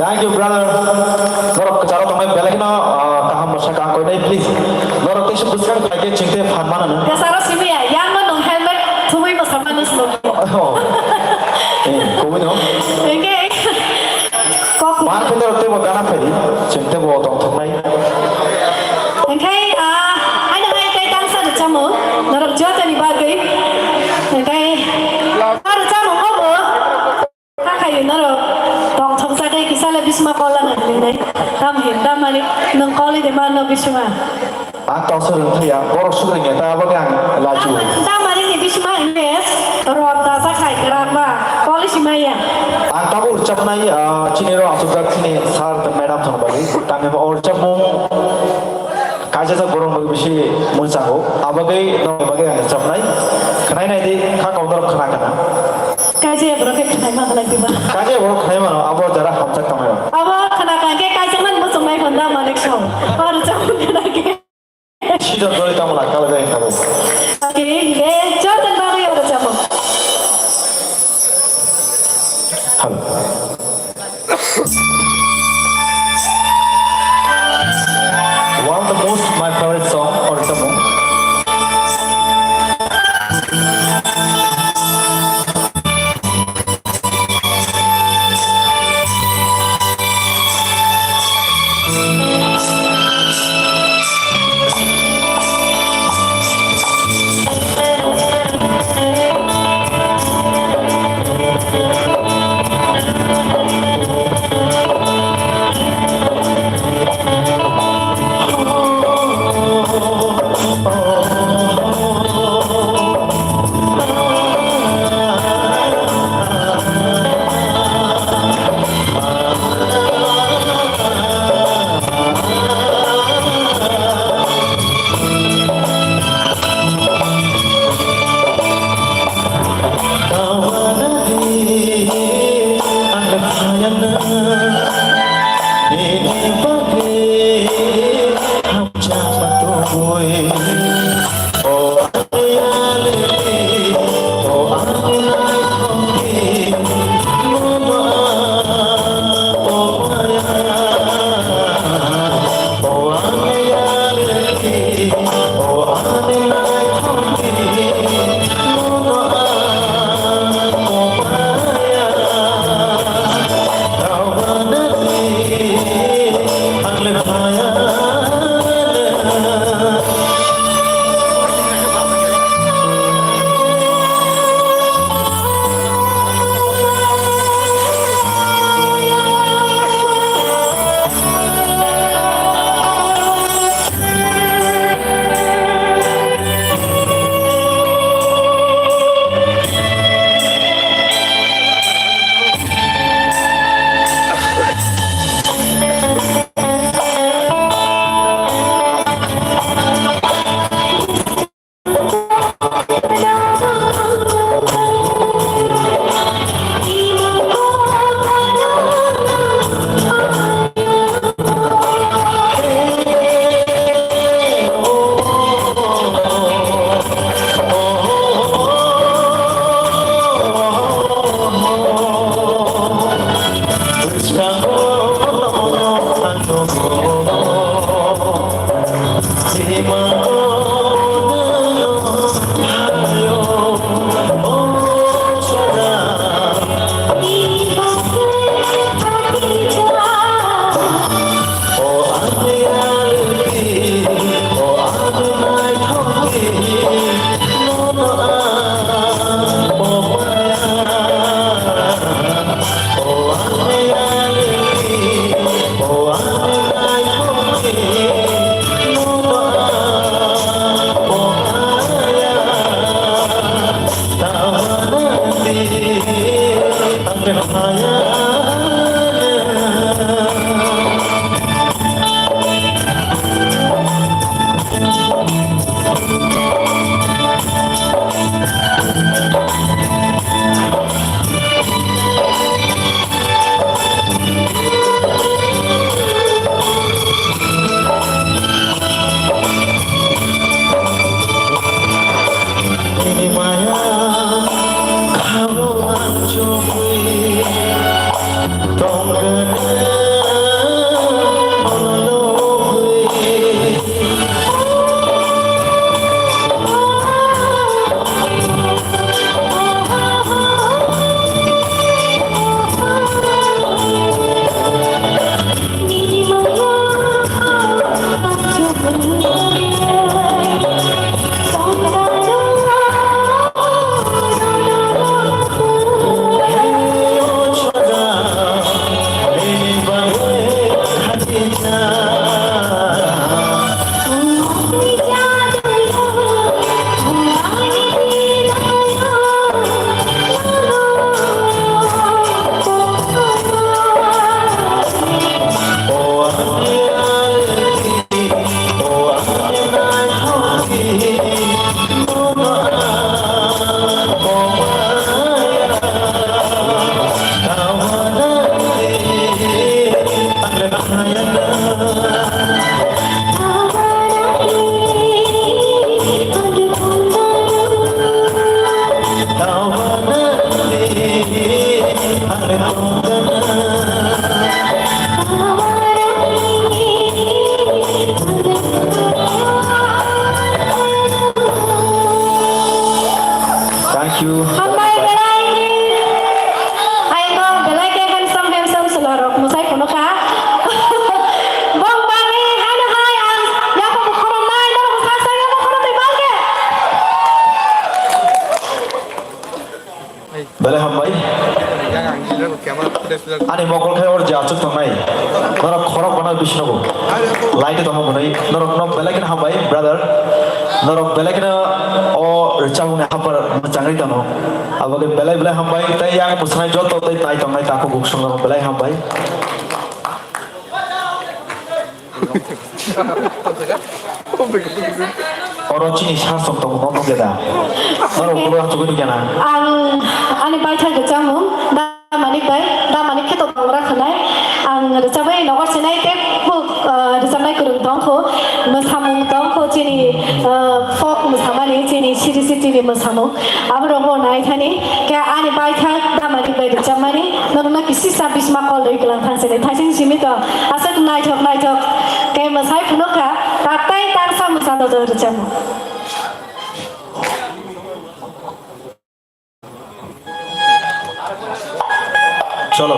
Thank you, brother. Norok kwcharo tongnai belai kheno, ah, kaham mwsa kang koinai, please. Norok teisa bwskang khlai khe chwng tei phan mano. Kwcharo simi ya, yang no nung helmet thumui mwsa mano slo. Oh. Eh, kubui no? Hwnkhe kok. Mar khe norok teibo gana phai di, chwng teibo tongthoknai. Hwnkhe, ah, ano hai tei tangsa rwchamo, norok jotoni bagwi. Hwnkhe, ah, rwchamo obo. Hakhayo norok tongthokjagwi kisa le bisma kola nang nai. Tam hin, tam mani, nwng koli de mano bisma. Ang tongsa rwng thaya, borok suk rwngya, ta aboni ang laju. Tam mani ni bisma hwnkhe rot dajak hai kwrak ba, koli si maya. Ang tabuk rwchapnai, ah, chini rok achukjak chini sir tei madam thang bagwi. Tangwi bo o rwchapmung. Kaisa borok bai bisi mungsango, abagwi nokni bagwi ang rwchapnai. Khwnai nai di, kha kok norok khna khna. Kaisa borok khe khwnai ma khlai diba? Kaisa borok khwnai mano, abo jara hamjak tongmani. Abo khna kha khe kaisa man muchung nai phanda manik song. Abo rwchapmung khna khe. Sida dori tamo na kala jai khabo. Ati, eh, chortan bagwi abo rwchapmung. Hello. One of the most my favorite song, or the mo- Hambai belai ni. Aino belai ke handsome, handsome chwla rok mwsai phunukha. Bong bani haino hai ang yaphang khoroknai, norok mwsai sai yaphang khoroknwi bal khe. Belai hambai. Ani mokol khai or ja chuk tongnai. Norok khorok bana bisnogo. Light tongma hwnwi. Norok nok belai kheno hambai, brother. Norok belai kheno o rwchapmungni haphar mwchangwi tongno. Abo khe belai belai hambai. Tei yang mwsai joto tei nai tongnai takhuk buksong rok belai hambai. Oro chini sasok tongo, no nukya da? Norok ulo achugwi nukya na? Ang ani baithang rwchapmung, Damanik bai, Damanik khe to tongra khwnai. Ang rwchapwi nogo sinai tei kuk, ah, rwchapnai kwrwng tongkho, mwsamung tongkho, chini, ah, folk mwsamani, chini siri sitini mwsamung. Aborok bo nai thani, khe ani baithang Damanik bai rwchapmani, norokno kisisa bisma call rwi kwlang thang sini. Thaising simi to aswk naithok naithok khe mwsai phunukha, tak tai tangsa mwsa to rwchapmung. Cholo.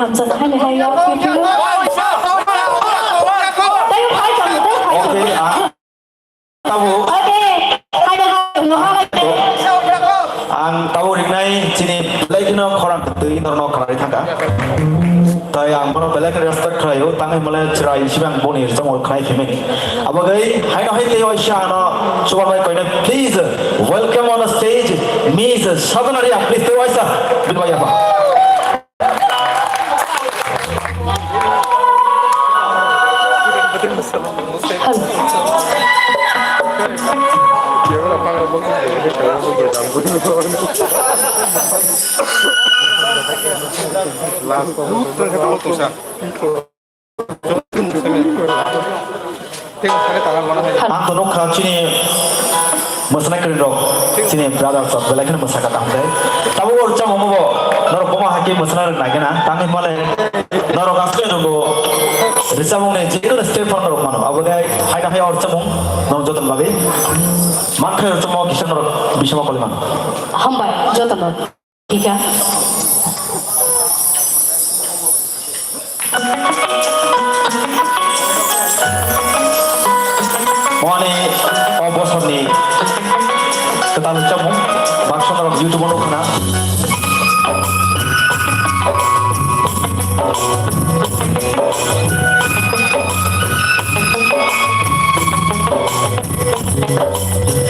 hamjak hai hai ya. Tei hai tong, tei hai tong. Okay, ah. Tabuk. Ade, hai hai, no hai. Ang tabuk ringnai chini belai kheno khorang twi norno khlai thangkha. Tai ang bono belai kheno respect khlaio, tangwi male chwrai sibang boni rwchapmung khlai khimani. Abagwi haino hai tei waisa ano chuba bai koine, please welcome on the stage, Miss Sadhana Reang, please tei waisa. Bini bai yapha. Ang to nukha chini mwsana kwrwi rok, chini brothers rok belai kheno mwsakha tamo tei. Tabuk o rwchapmung bo norok boma hai khe mwsana rwk nai gana. Tangwi male norok aswk rwgo rwchapmung ni je kono step phano norok mano. Abo khe hai na hai o rwchapmung norok joto ni bagwi. Mankhe rwchapmung kisa norok bisingo koli mano. Hambai joto no. Thika. Mani o bosorni kwtal chamung baksa norok YouTube-o nukha na.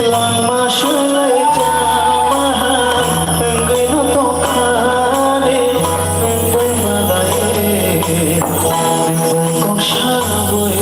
Langma swlai jamaha, wngwi no tongkha de, wngwi malai, wngwi kok sabwi.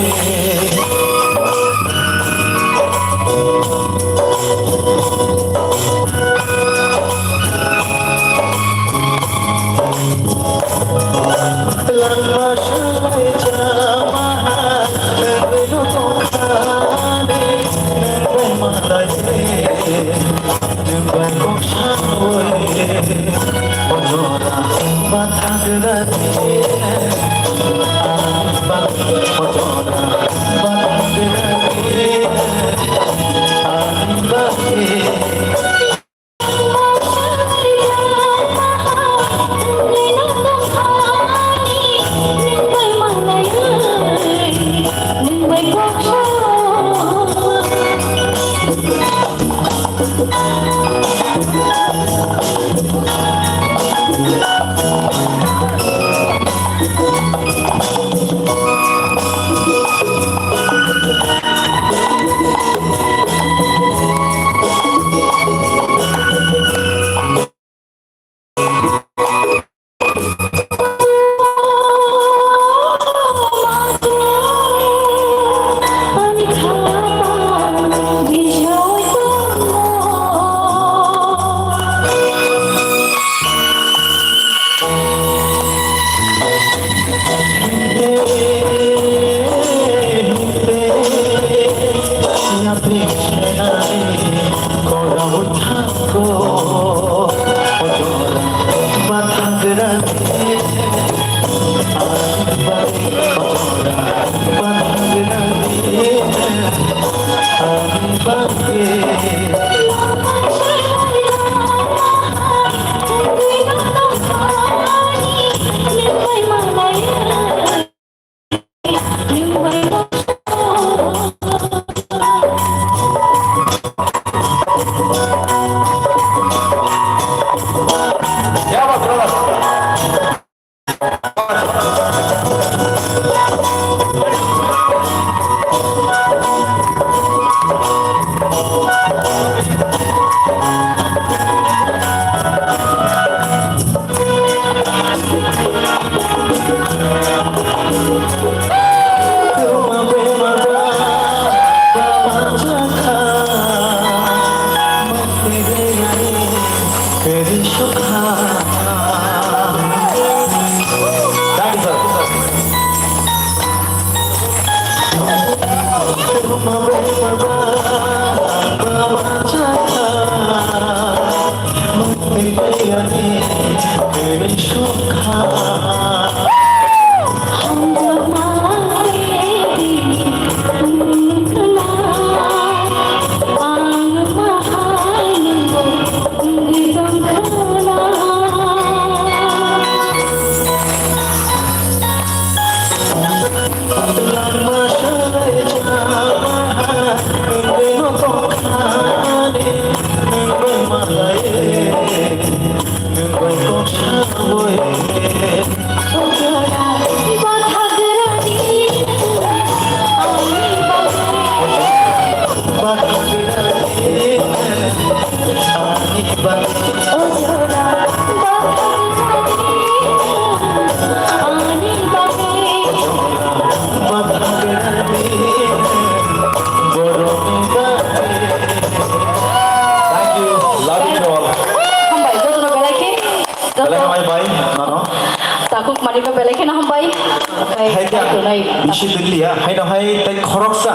Bisi diliya, haino hai tei khoroksa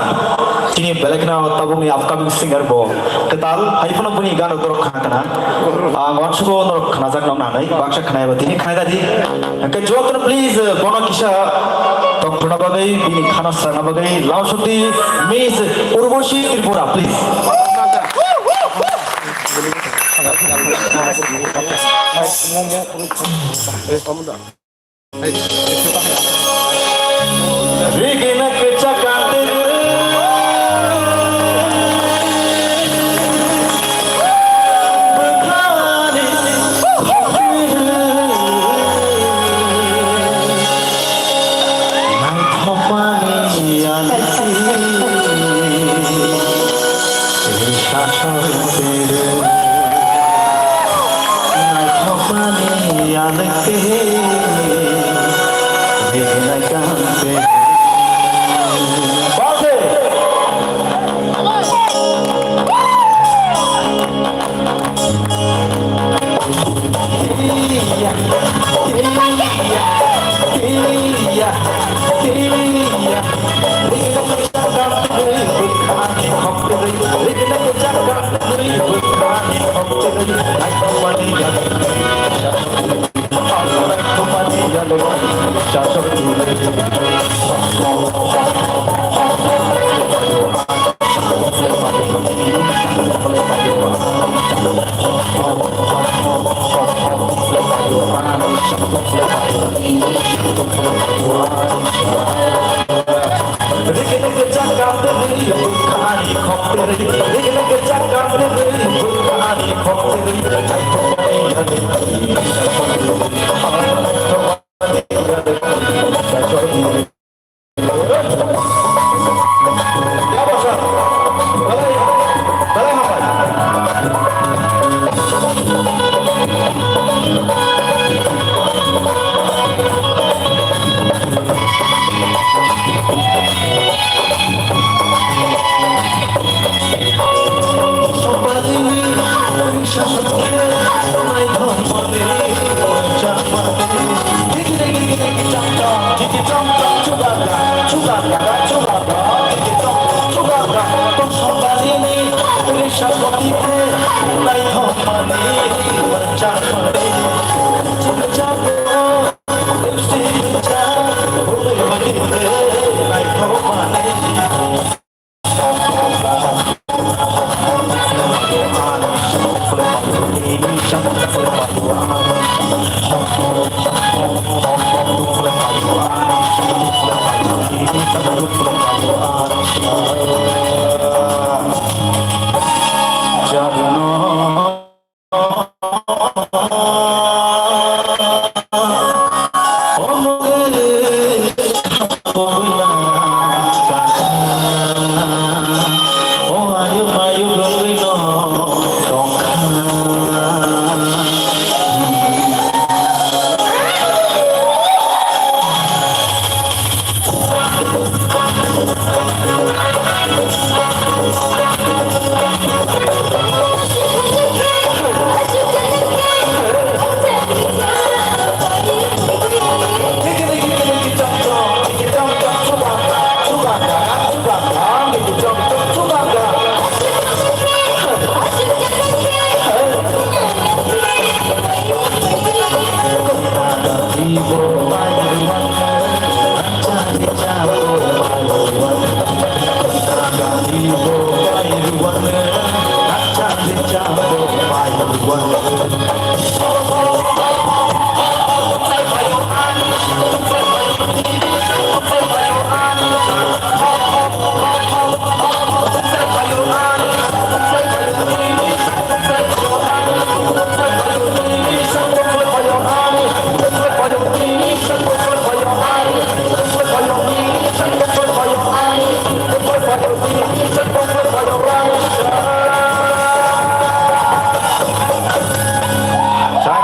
chini belai kheno tabukni upcoming singer bo kwtal, hai phano bini gano norok khna khna. Ang uansugo norok khnajak nang nanai, baksa khnai ba tini khnai dadi. Hwnkhe jotono please, bono kisa tongthokna bagwi, bini khana srangna bagwi, Lamsoti Miss Urvashi Tripura, please. Thank you.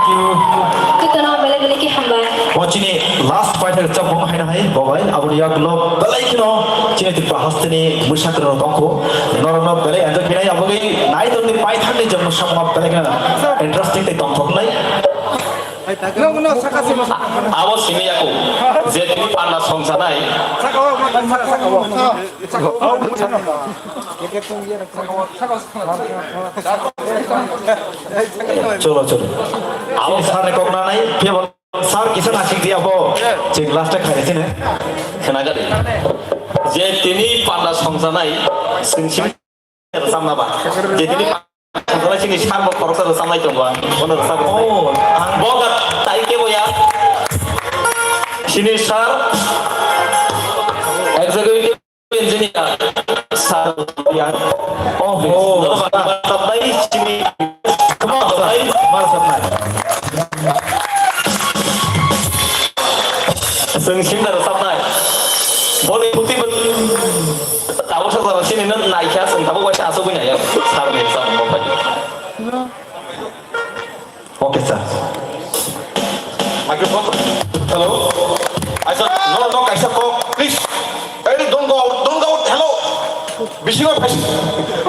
Kwtwno belai belai khe hambai. O chini last fighter chapmung haino hai bobai aboni yagulo belai kheno chini Tripura hasteni mwsa kwrwng tongkho. Norokno belai enjoy khenai aboni naitokni paithakni je mwsakma belai kheno interesting tei tongthoknai. Abo simi yaku, je tini panda songsanai. Cholo, cholo. Abo sir ni kok nanai, kebo sir kisa nasik di abo. Chwng last e khainai sini. Khna gadi. Je tini panda songsanai, sing simi Rwchapna ba. Jekini rwchapnai chini sir bo khoroksa rwchapnai tongo ang. Bono rwchapnai. Oh, ang bo ga tai kebo ya. Chini sir. Executive engineer. Sir ya. Oh, oh. Rwchapnai chini. Rwchapnai. Rwchapnai. Chwng simi da rwchapnai. Boni puti bo tabuk sa jora sini no naikha chwng tabuk waisa asugwi naiya. Sir ni sa mo pai. Okay, sir. Microphone. Hello. Acha, no, no, kaisa kok, please. Hey, don't go out, don't go out. Hello. Bisingo phai.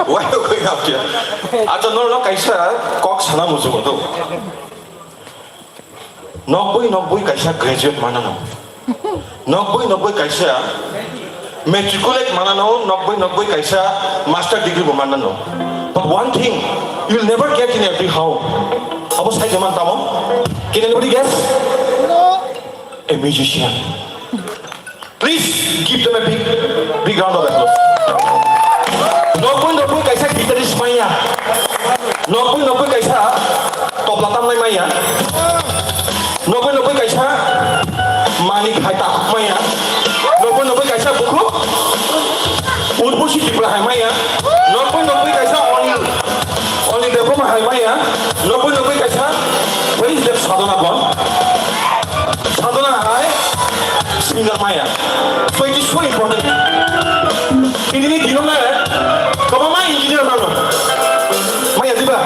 Why you going out here? Acha, no, no, kaisa kok sana musugo to. Nokboi nokboi kaisa graduate manano. Nokboi nokboi kaisa matriculate manano, nokboi nokboi kaisa master degree bo manano. But one thing you'll never get in every home. Abo sai jaman tamo? Can anybody guess? A musician. Please give them a big, big round of applause. Nokboi nokboi kaisa guitarist maya. Nokboi nokboi kaisa tobla tamnai maya. Nokboi nokboi kaisa manik hai takhuk maya. Nokboi nokboi kaisa bukhuk Urbusi Tripura hai maya. Nokboi nokboi kaisa Oni, Oni Debbarma hai maya. Nokboi nokboi kaisa, where is that Sadhana Bon? Sadhana hai singer maya. So it is so important. Tini ni dino le, kama ma engineer mano. Maya diba?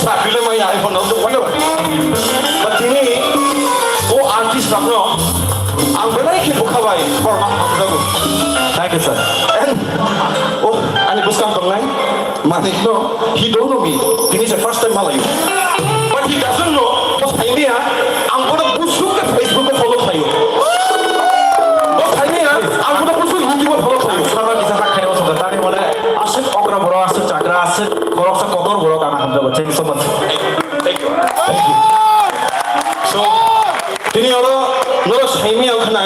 Sakri le maya, I don't know, whatever. But tini, o artist rok no, ang belai khe bukha bai, forma hamjago. Thank you, sir. And, oh, ani buskang tongnai. Manik no, he don't know me. Tini se first time malayo. But he doesn't know. Bo saimia, ang bono busuk ke Facebook o follow khayo. Bo saimia, ang bono busuk YouTube o follow khayo. Sama kisa tak khayo sa tani mane asik okra boro asik chakra asik borok sa kotor borok ana hamjago. Thank you so much. Thank you. Thank you. So, tini oro noro saimia khna,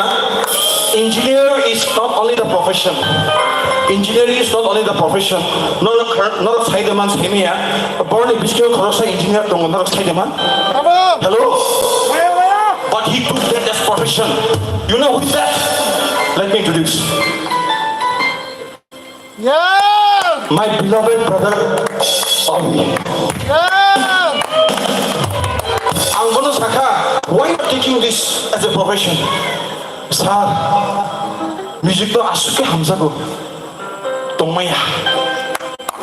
engineer is not only the profession. Engineering is not only the profession. Norok khar-, norok sai de man saimia. Borni biskeo khoroksa engineer tongo, norok sai de man. Hello? But he took that as profession. You know who is that? Let me introduce. Yeah! My beloved brother, Obi. Yeah! Ang bono sakha, why you are taking this as a profession? Sir, music to aswk khe hamjago. Tongmaya.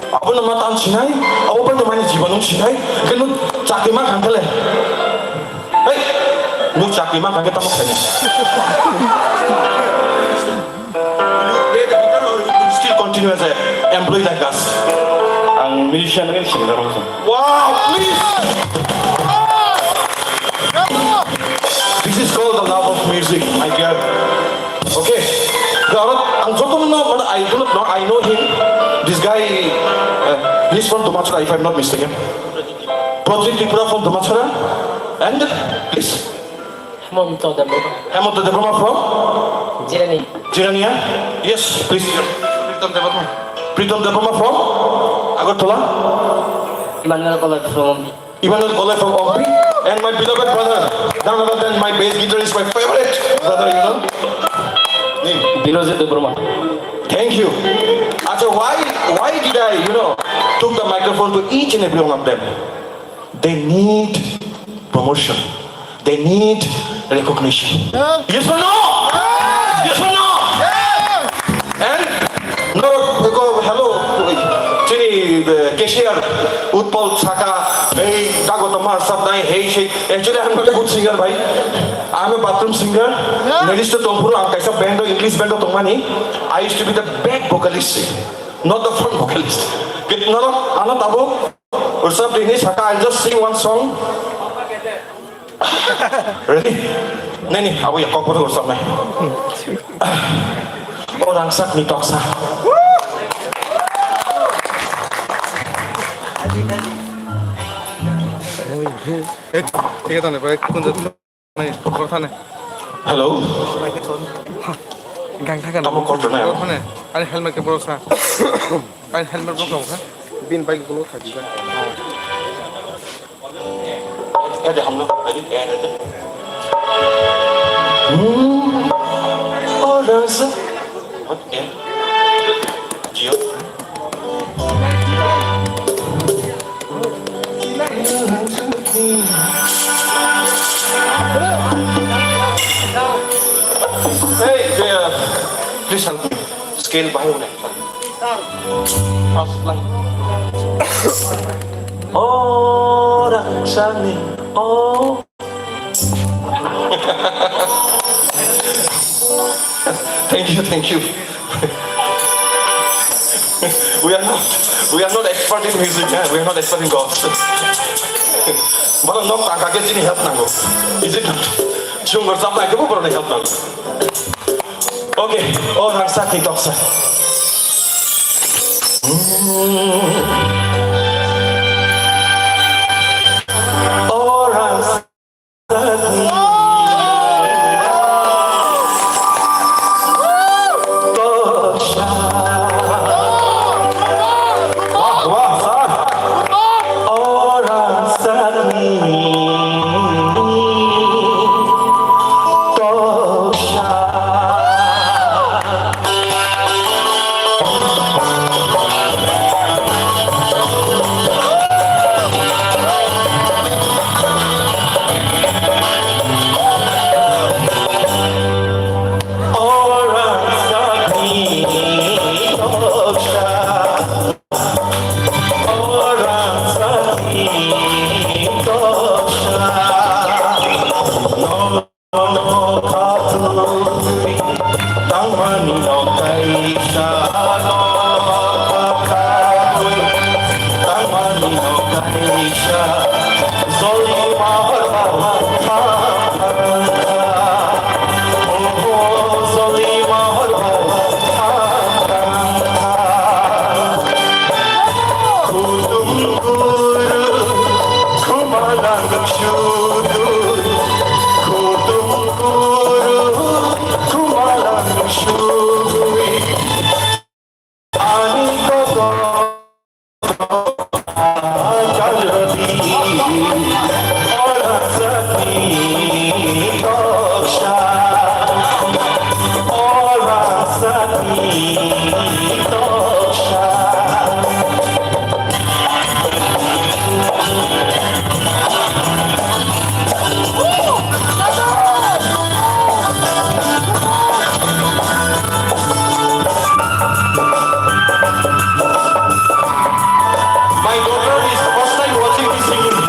Abono ma tan sinai, abo bai to mani jibono sinai, kenu chakri ma khangkale. Hey, nuk chakri ma khangke tamo khani. Play the guitar or you will still continue as a employee like us? Ang musician kan singer also. Wow, please! This is called the love of music, my dear. Okay. Garot, ang jotono, but I do not know, I know him. This guy, uh, he's from Dumachara, if I'm not mistaken. Projit Tripura from Dumachara. And, please. Hemonto Debbarma. Hemonto Debbarma from? Jirania. Jirania? Yes, please. Pritam Debbarma. Pritam Debbarma from? Agartala? Emmanuel Koloi from Ompi. Emmanuel Koloi from Ompi. And my beloved brother, none other than my bass guitarist, my favorite brother, you know? Name? Birojit Debbarma. Thank you. Acha, why, why did I, you know, took the microphone to each and every one of them? They need promotion. They need recognition. Yes or no? Yes or no? And no, go, hello, chini, uh, cashier, Utpal Saka, hey, dago tomar sab nai, hey, hey. Actually, I'm not a good singer, bhai. I'm a bathroom singer. Ladies to tongphuru, ang kaisa band, English band tongmani. I used to be the back vocalist, not the front vocalist. Get no, ano tabo. What's up, Dini? Saka, I'll just sing one song. Ready? Nini, abo ya kokbo to samai. O rangsak ni toksa. Eh, thik ase, thik ase, thik ase. Hello. Gang thakan. Tamo call rwnai. Borok phone. Ani helmet ke borok sa. Ani helmet borok sa. Bin bike gulo khaji ba. Ede hamlo. Ede, ede. Hmm. Oh, that's it. What? Eh? Jio. Hey, Jaya, please help me. Scale bahai hone. First line. Oh, Raksani, oh. Thank you, thank you. We are not, we are not expert in music, eh? We are not expert in gospel. Borok nok tangka khe chini help nango. Is it not? Chwng rwchapnai khe bo borokni help nango. Okay, o rangsak ni toksa. O rangsak. My daughter is first time watching this singing.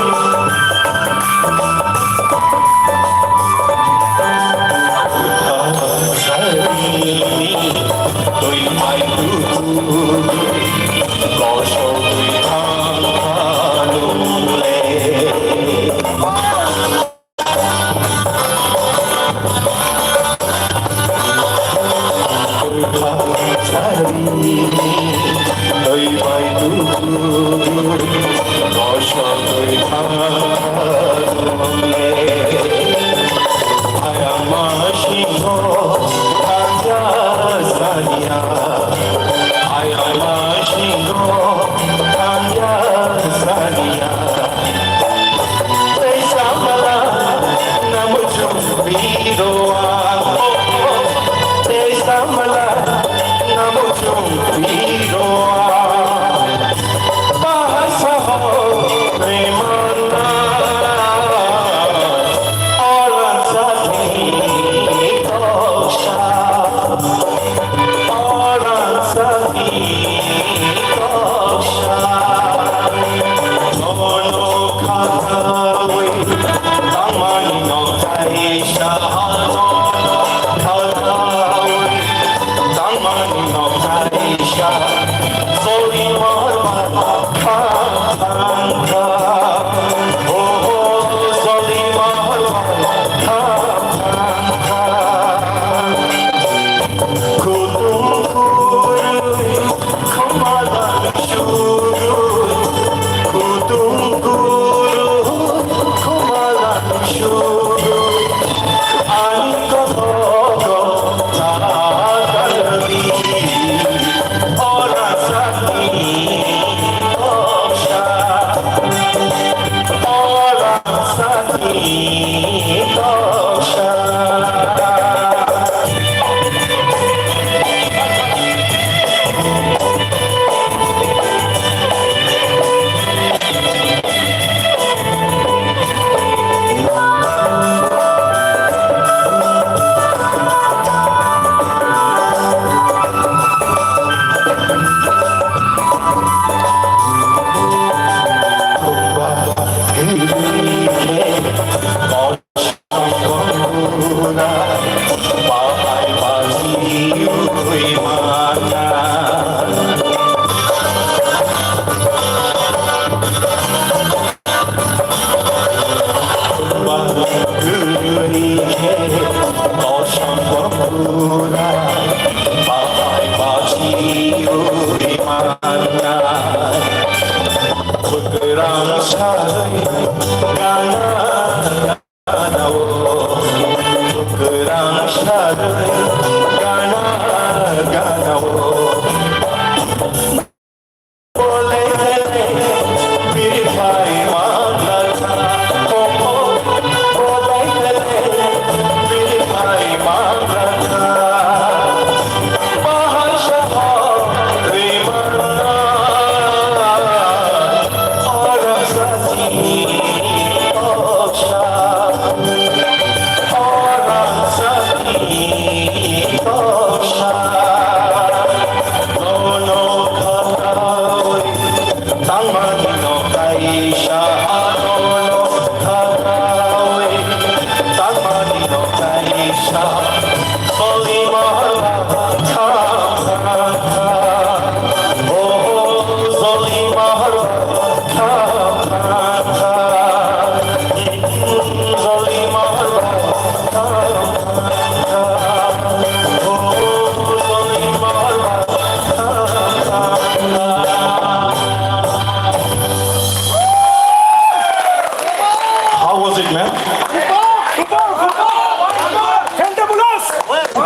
How was it, man?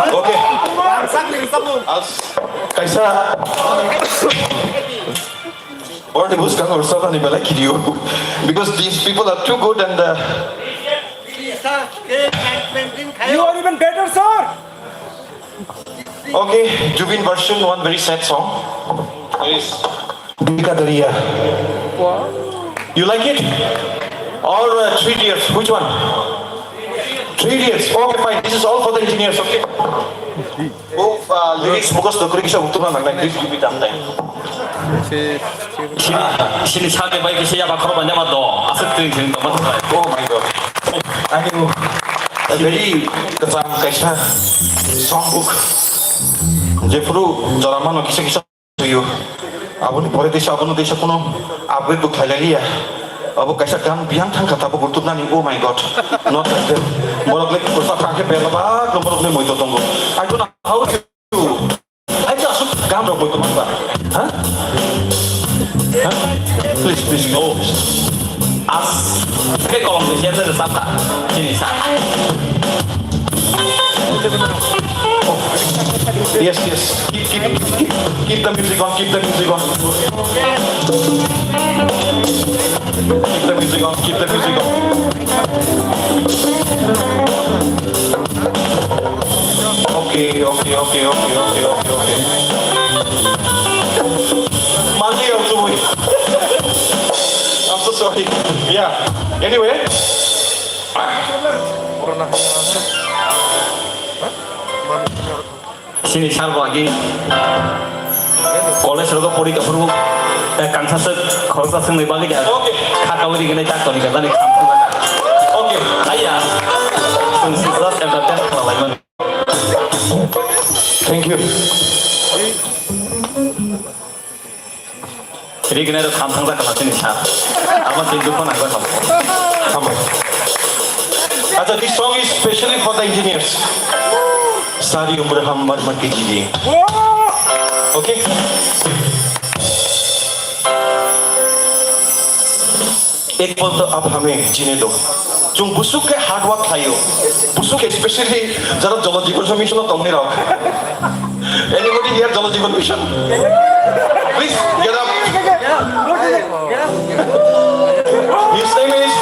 Okay. As kaisa, or the buskang or sabani belai kiriyo, because these people are too good and, uh, You are even better, sir. Okay, Jubin version, one very sad song. Yes. Dil Ka Darya. You like it? Or, uh, Three Idiots? Which one? Three Idiots. Okay, fine. This is all for the engineers, okay? Bo, uh, lyrics mukhosto kwrwi kisa utuma nangnai. Please give me some time. Sini, sini sade bai kisa yaba khoro banya ma do. Aswk tring tring tongma thai. Oh my God. Ani bo, a very kwcham kaisa songbook. Jephuru jora mano kisa kisa tuyo. Aboni pore desa, abono desa kono upgrade bo khlailaiya. Abo kaisa gan biyang thangkha tabo gurtubnani, oh my God. Not like that. Borok le kursa thangkhe belabak no borok le moito tongo. I don't know how to Acha asuk gam rok boi tongma ba. Ha? Ha? Please, please, no. As ke kolom ni siya sa sapa. Sini sa. Oh. Yes, yes. Keep, keep, keep, keep the music on, keep the music on. Keep the music on, keep the music on. Okay, okay, okay, okay, okay, okay, okay. Mandi yang suwi. I'm so sorry. Yeah. Anyway. Sini sar bo agi college rogo pori ka phuru, eh, kangsa se khoroksa swngnai bagwi da. Okay. Khaka uri gwnai tak toni ka jani kham thang ka. Okay. Aiya. Sung si just entertain khlai mani. Thank you. Rignai rok kham thang jak kha chini sa. Ama tin dukho nang jak kha. Hambai. Acha, this song is specially for the engineers. Sari umr hum mar mar ke jiye. Okay? Ek pal to ab hame jine do. Chwng busuk khe hard work khlaio. Busuk khe specially jara Jal Jeevan Mission o tongnai rok. Anybody here Jal Jeevan Mission? Please get up. His name is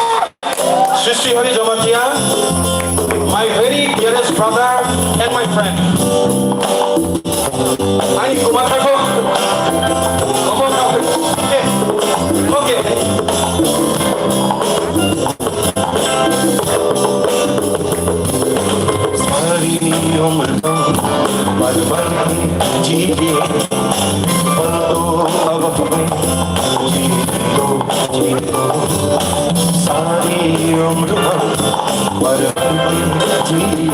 Sri Sri Hari Jama mother and my friend. Ani kwma thangkho. Omo thangkho. Okay. Okay. Sari umr ko bar bar jiye, pal to ab hame jiye to jiye to. Sari umr ko bar bar jiye,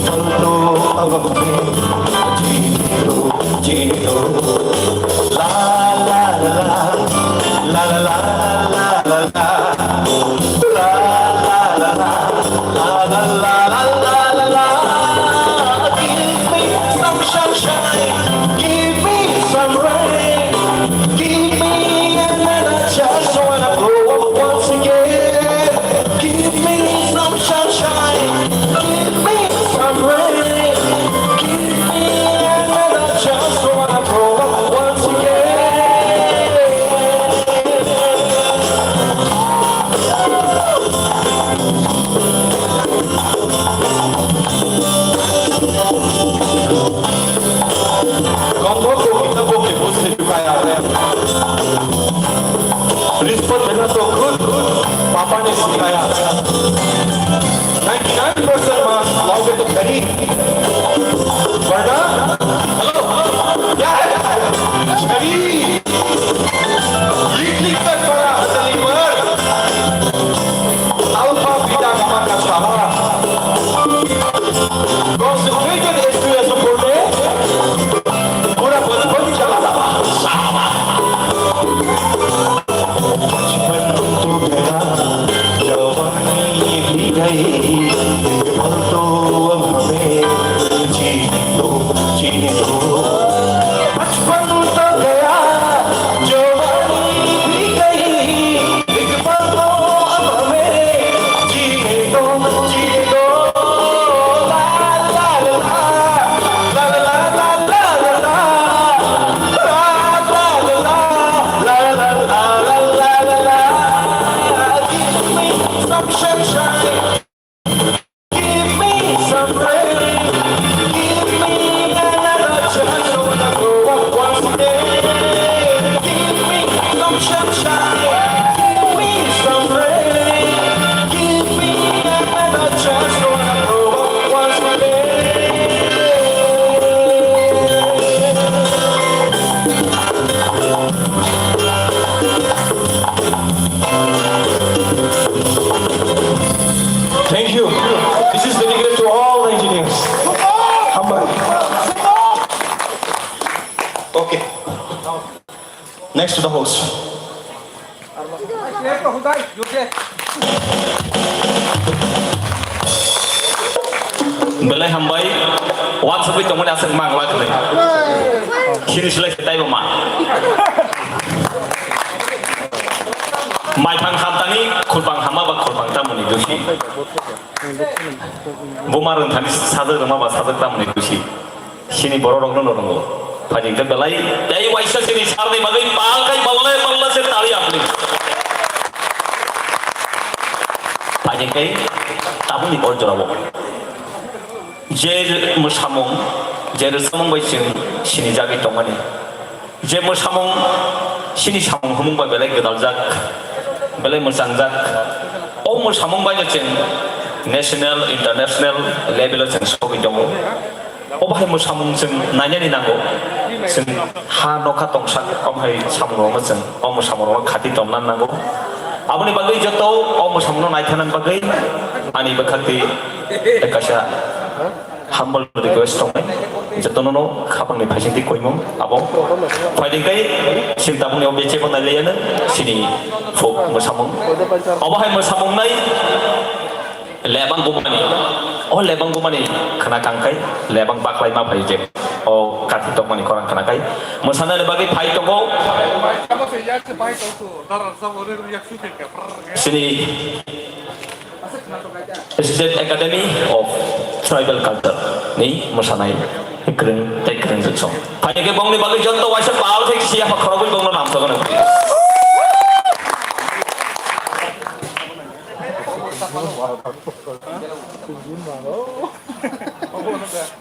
pal to ab hame jiye to jiye to. La la la la la la la la la la. La la la la la la la la la. Give me some sunshine, give me some rain, give me another chance. I wanna grow up once again. Give me some sunshine, give me some rain, give me another chance. I wanna grow up once again. Kongo ko kita boke boste chukaya hai. Rispat dena to khud papa ne sikhaya. Ninety-nine percent marks laoge to gharib. Warna? Hello? Kya hai? Gharib. Lik lik kar para asli mar. Alpha beta gamma ka sahara. Concentrated experience of purne pura bachpan chala jata. Bachpan to gaya, jawani bhi gayi, ek pal to ab hame jeene do, jeene do. Bachpan to gaya, jawani bhi gayi, ek pal to ab hame jeene do, jeene do. La la la la, la la la la la la la. La la la la, la la la la la la. Give me some sunshine. Give me some rain. Give me another chance. I wanna grow up once again. Give me some sunshine. Give me some rain. Give me another chance. I wanna grow up once again. Thank you. This is dedicated to all the engineers. Hambai. Okay. Next to the host. Belai hambai, wansugwi tongmani aswk mang la kwrwi. Sini slai se taibo ma. Maithang hamtani khulpang hama ba khulpang tamoni dusi. Buma rwngthani sajak rwma ba sajak tamoni dusi. Sini borok rokno no rwngo. Phaidi khe belai tei waisa sini sarni bagwi pal khai balle balle se tali apni. Phaidi khe tabukni o jorao je mwsamung, je rwchapmung bai chwng sini jagwi tongmani. Je mwsamung sini samung humung bai belai gwdaljak, belai mwchangjak. O mwsamung bai no chwng national, international level o chwng sogwi tongo. Obo hai mwsamung chwng nainani nango. Chwng ha nokha tongsak, omo hai samung rokno chwng, omo samung rokno khati tongna nango. Aboni bagwi joto o mwsamungno naithana bagwi ani bwkhakti kaisa humble request tongnai. Jotono no khapangni phaisingtwi koimung abo. Phaidi khe sinta boni obe chebo nai leyana sini folk mwsamung. Obo hai mwsamung nai. Lebang bumani, o lebang bumani khna kangkhai, lebang baklai ma phai je, o kathi tokmani khorang khna khai, mwsanani bagwi phai tongo. Sini State Academy of Tribal Culture ni mwsanai kwrwng tei kwrwng jwk song. Phai khe bongni bagwi joto waisa pal thai siya pa khorokwi bongno namsokno.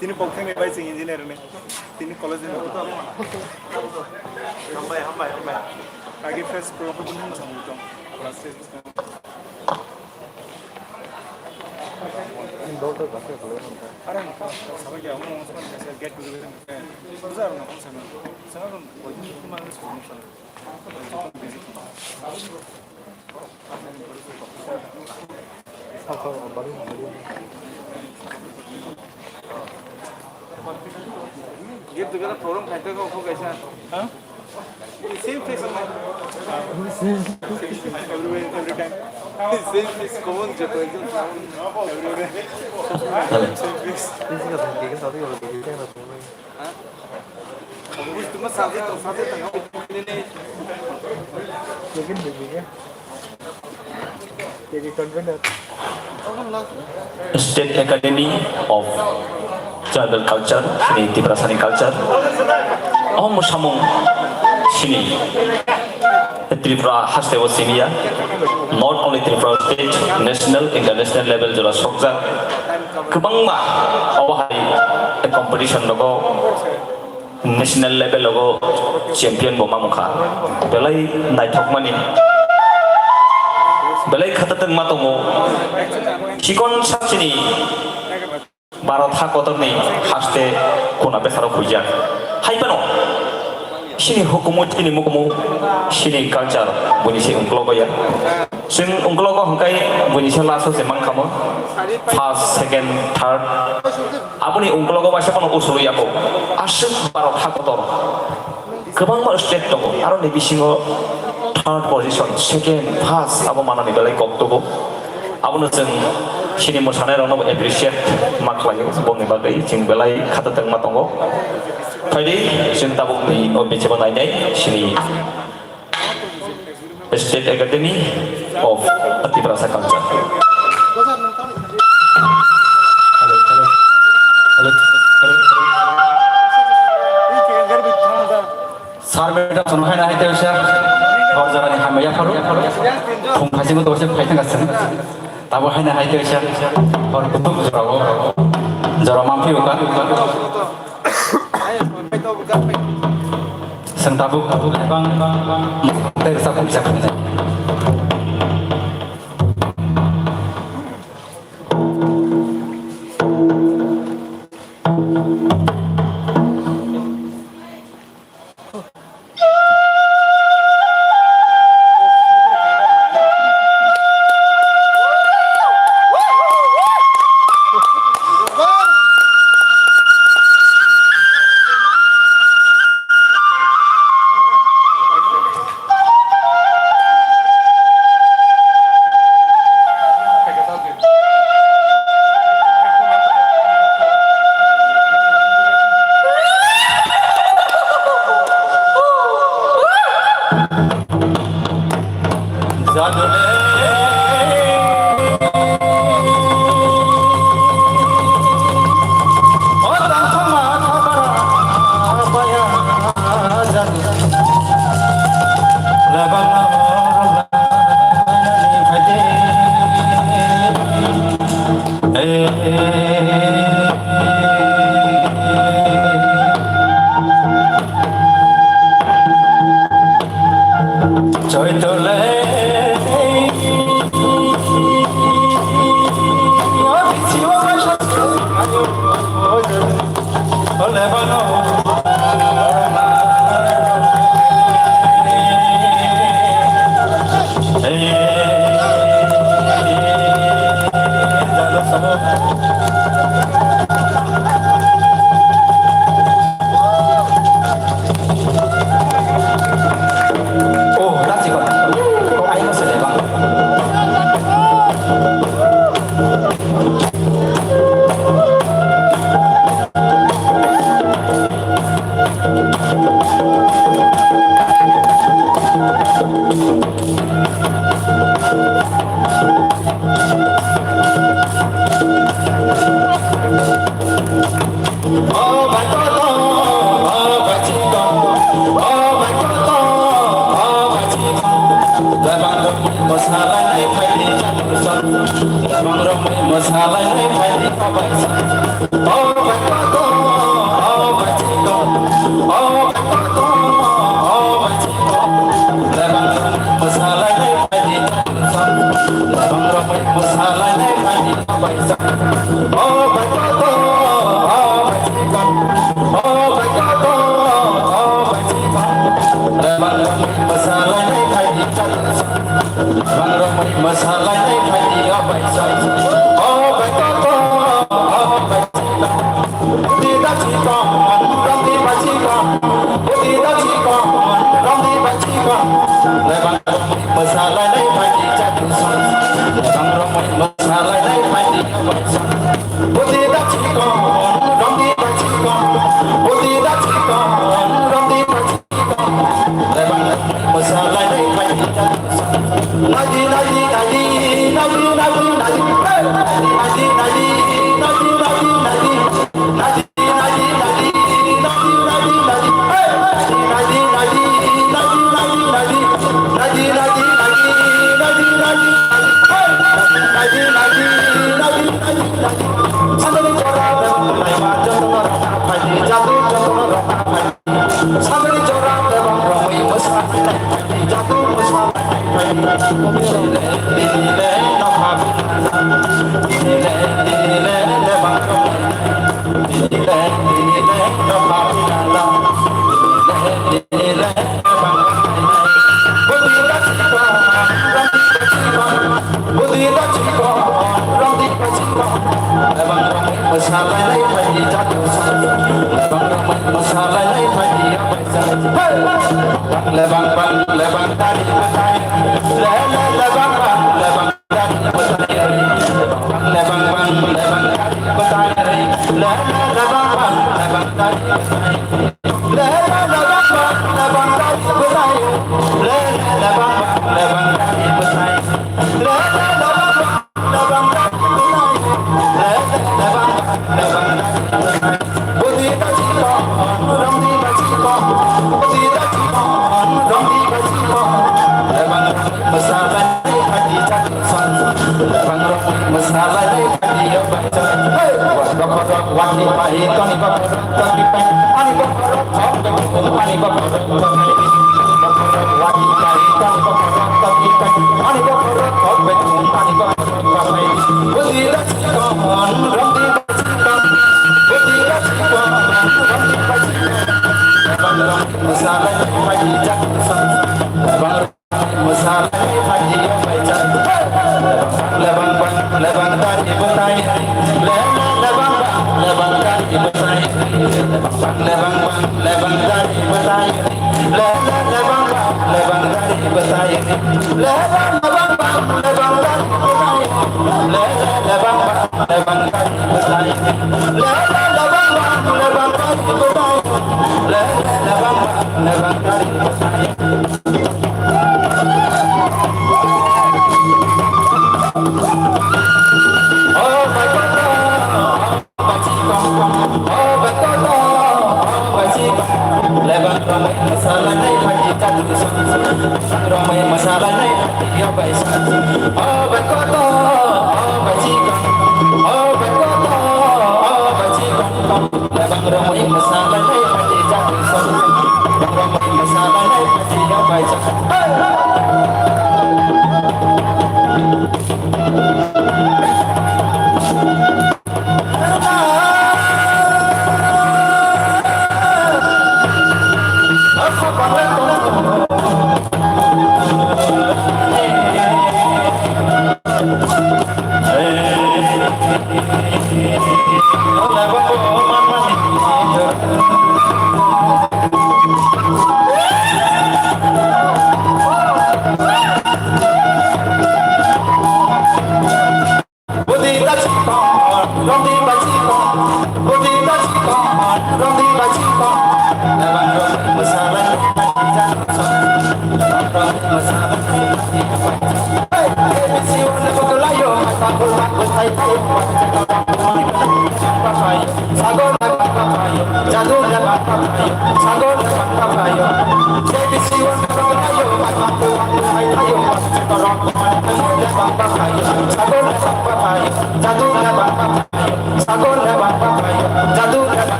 Tini pokthai ni bai sing engineer ni. Tini college ni. Hambai, hambai, hambai. Agi first pro ko dum sang tong. Class six. Are, sabai ya, mo mo get to the. Buza ro na, mo sana. Sana ro, ko ni kuma ro sana. Get together program khai tong kho kaisa. Ha? Same face only. Everywhere, every time. Same face, common je, everywhere. Same face. State Academy of Tribal Culture, sini Tiprasani culture. Oh, musamung sini Tripura haste o simiya, not only Tripura state, national, international level jora sokjak. Kwbangma obo hai competition rogo national level o champion bo mamukha. Belai naithokmani, belai khatatwng ma tongo. Chikon sachini Bharat ha kotorni haste kuna besaro huijak. Hai phano sini hukumu, sini mukumu, sini culture buini se ungklogo ya. Chwng ungklogo hwnkhe buini se last o se mankha mo first, second, third. Aboni ungklogo waisa phano usului yago. Aswk Bharat ha kotor kwbangma state tongo. Aroni bisingo third position, second, first abo manani belai kok tongo. Abono chwng chini mwsanairokno bo appreciate ma khlaio, bongni bagwi chwng belai khatatwng ma tongo. Phaidi chwng tabukni o bichebo nainai chini State Academy of Tiprasa Culture. Sir, madam, sono haina hai tei sir. Hor jora ni hamya pharo. Phung phaising to se phai thang aswng. Tabo haina hai tei sir. Hor kutuk jora o. Jora mamphi uka. Seng tabuk tabuk bang tei sa pung sa pung.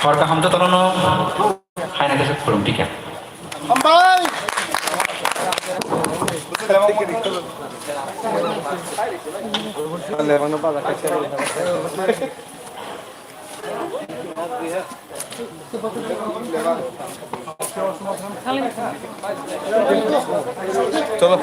Hor kaham jotono no haina khe khulum tikha. Hambai. Cholo.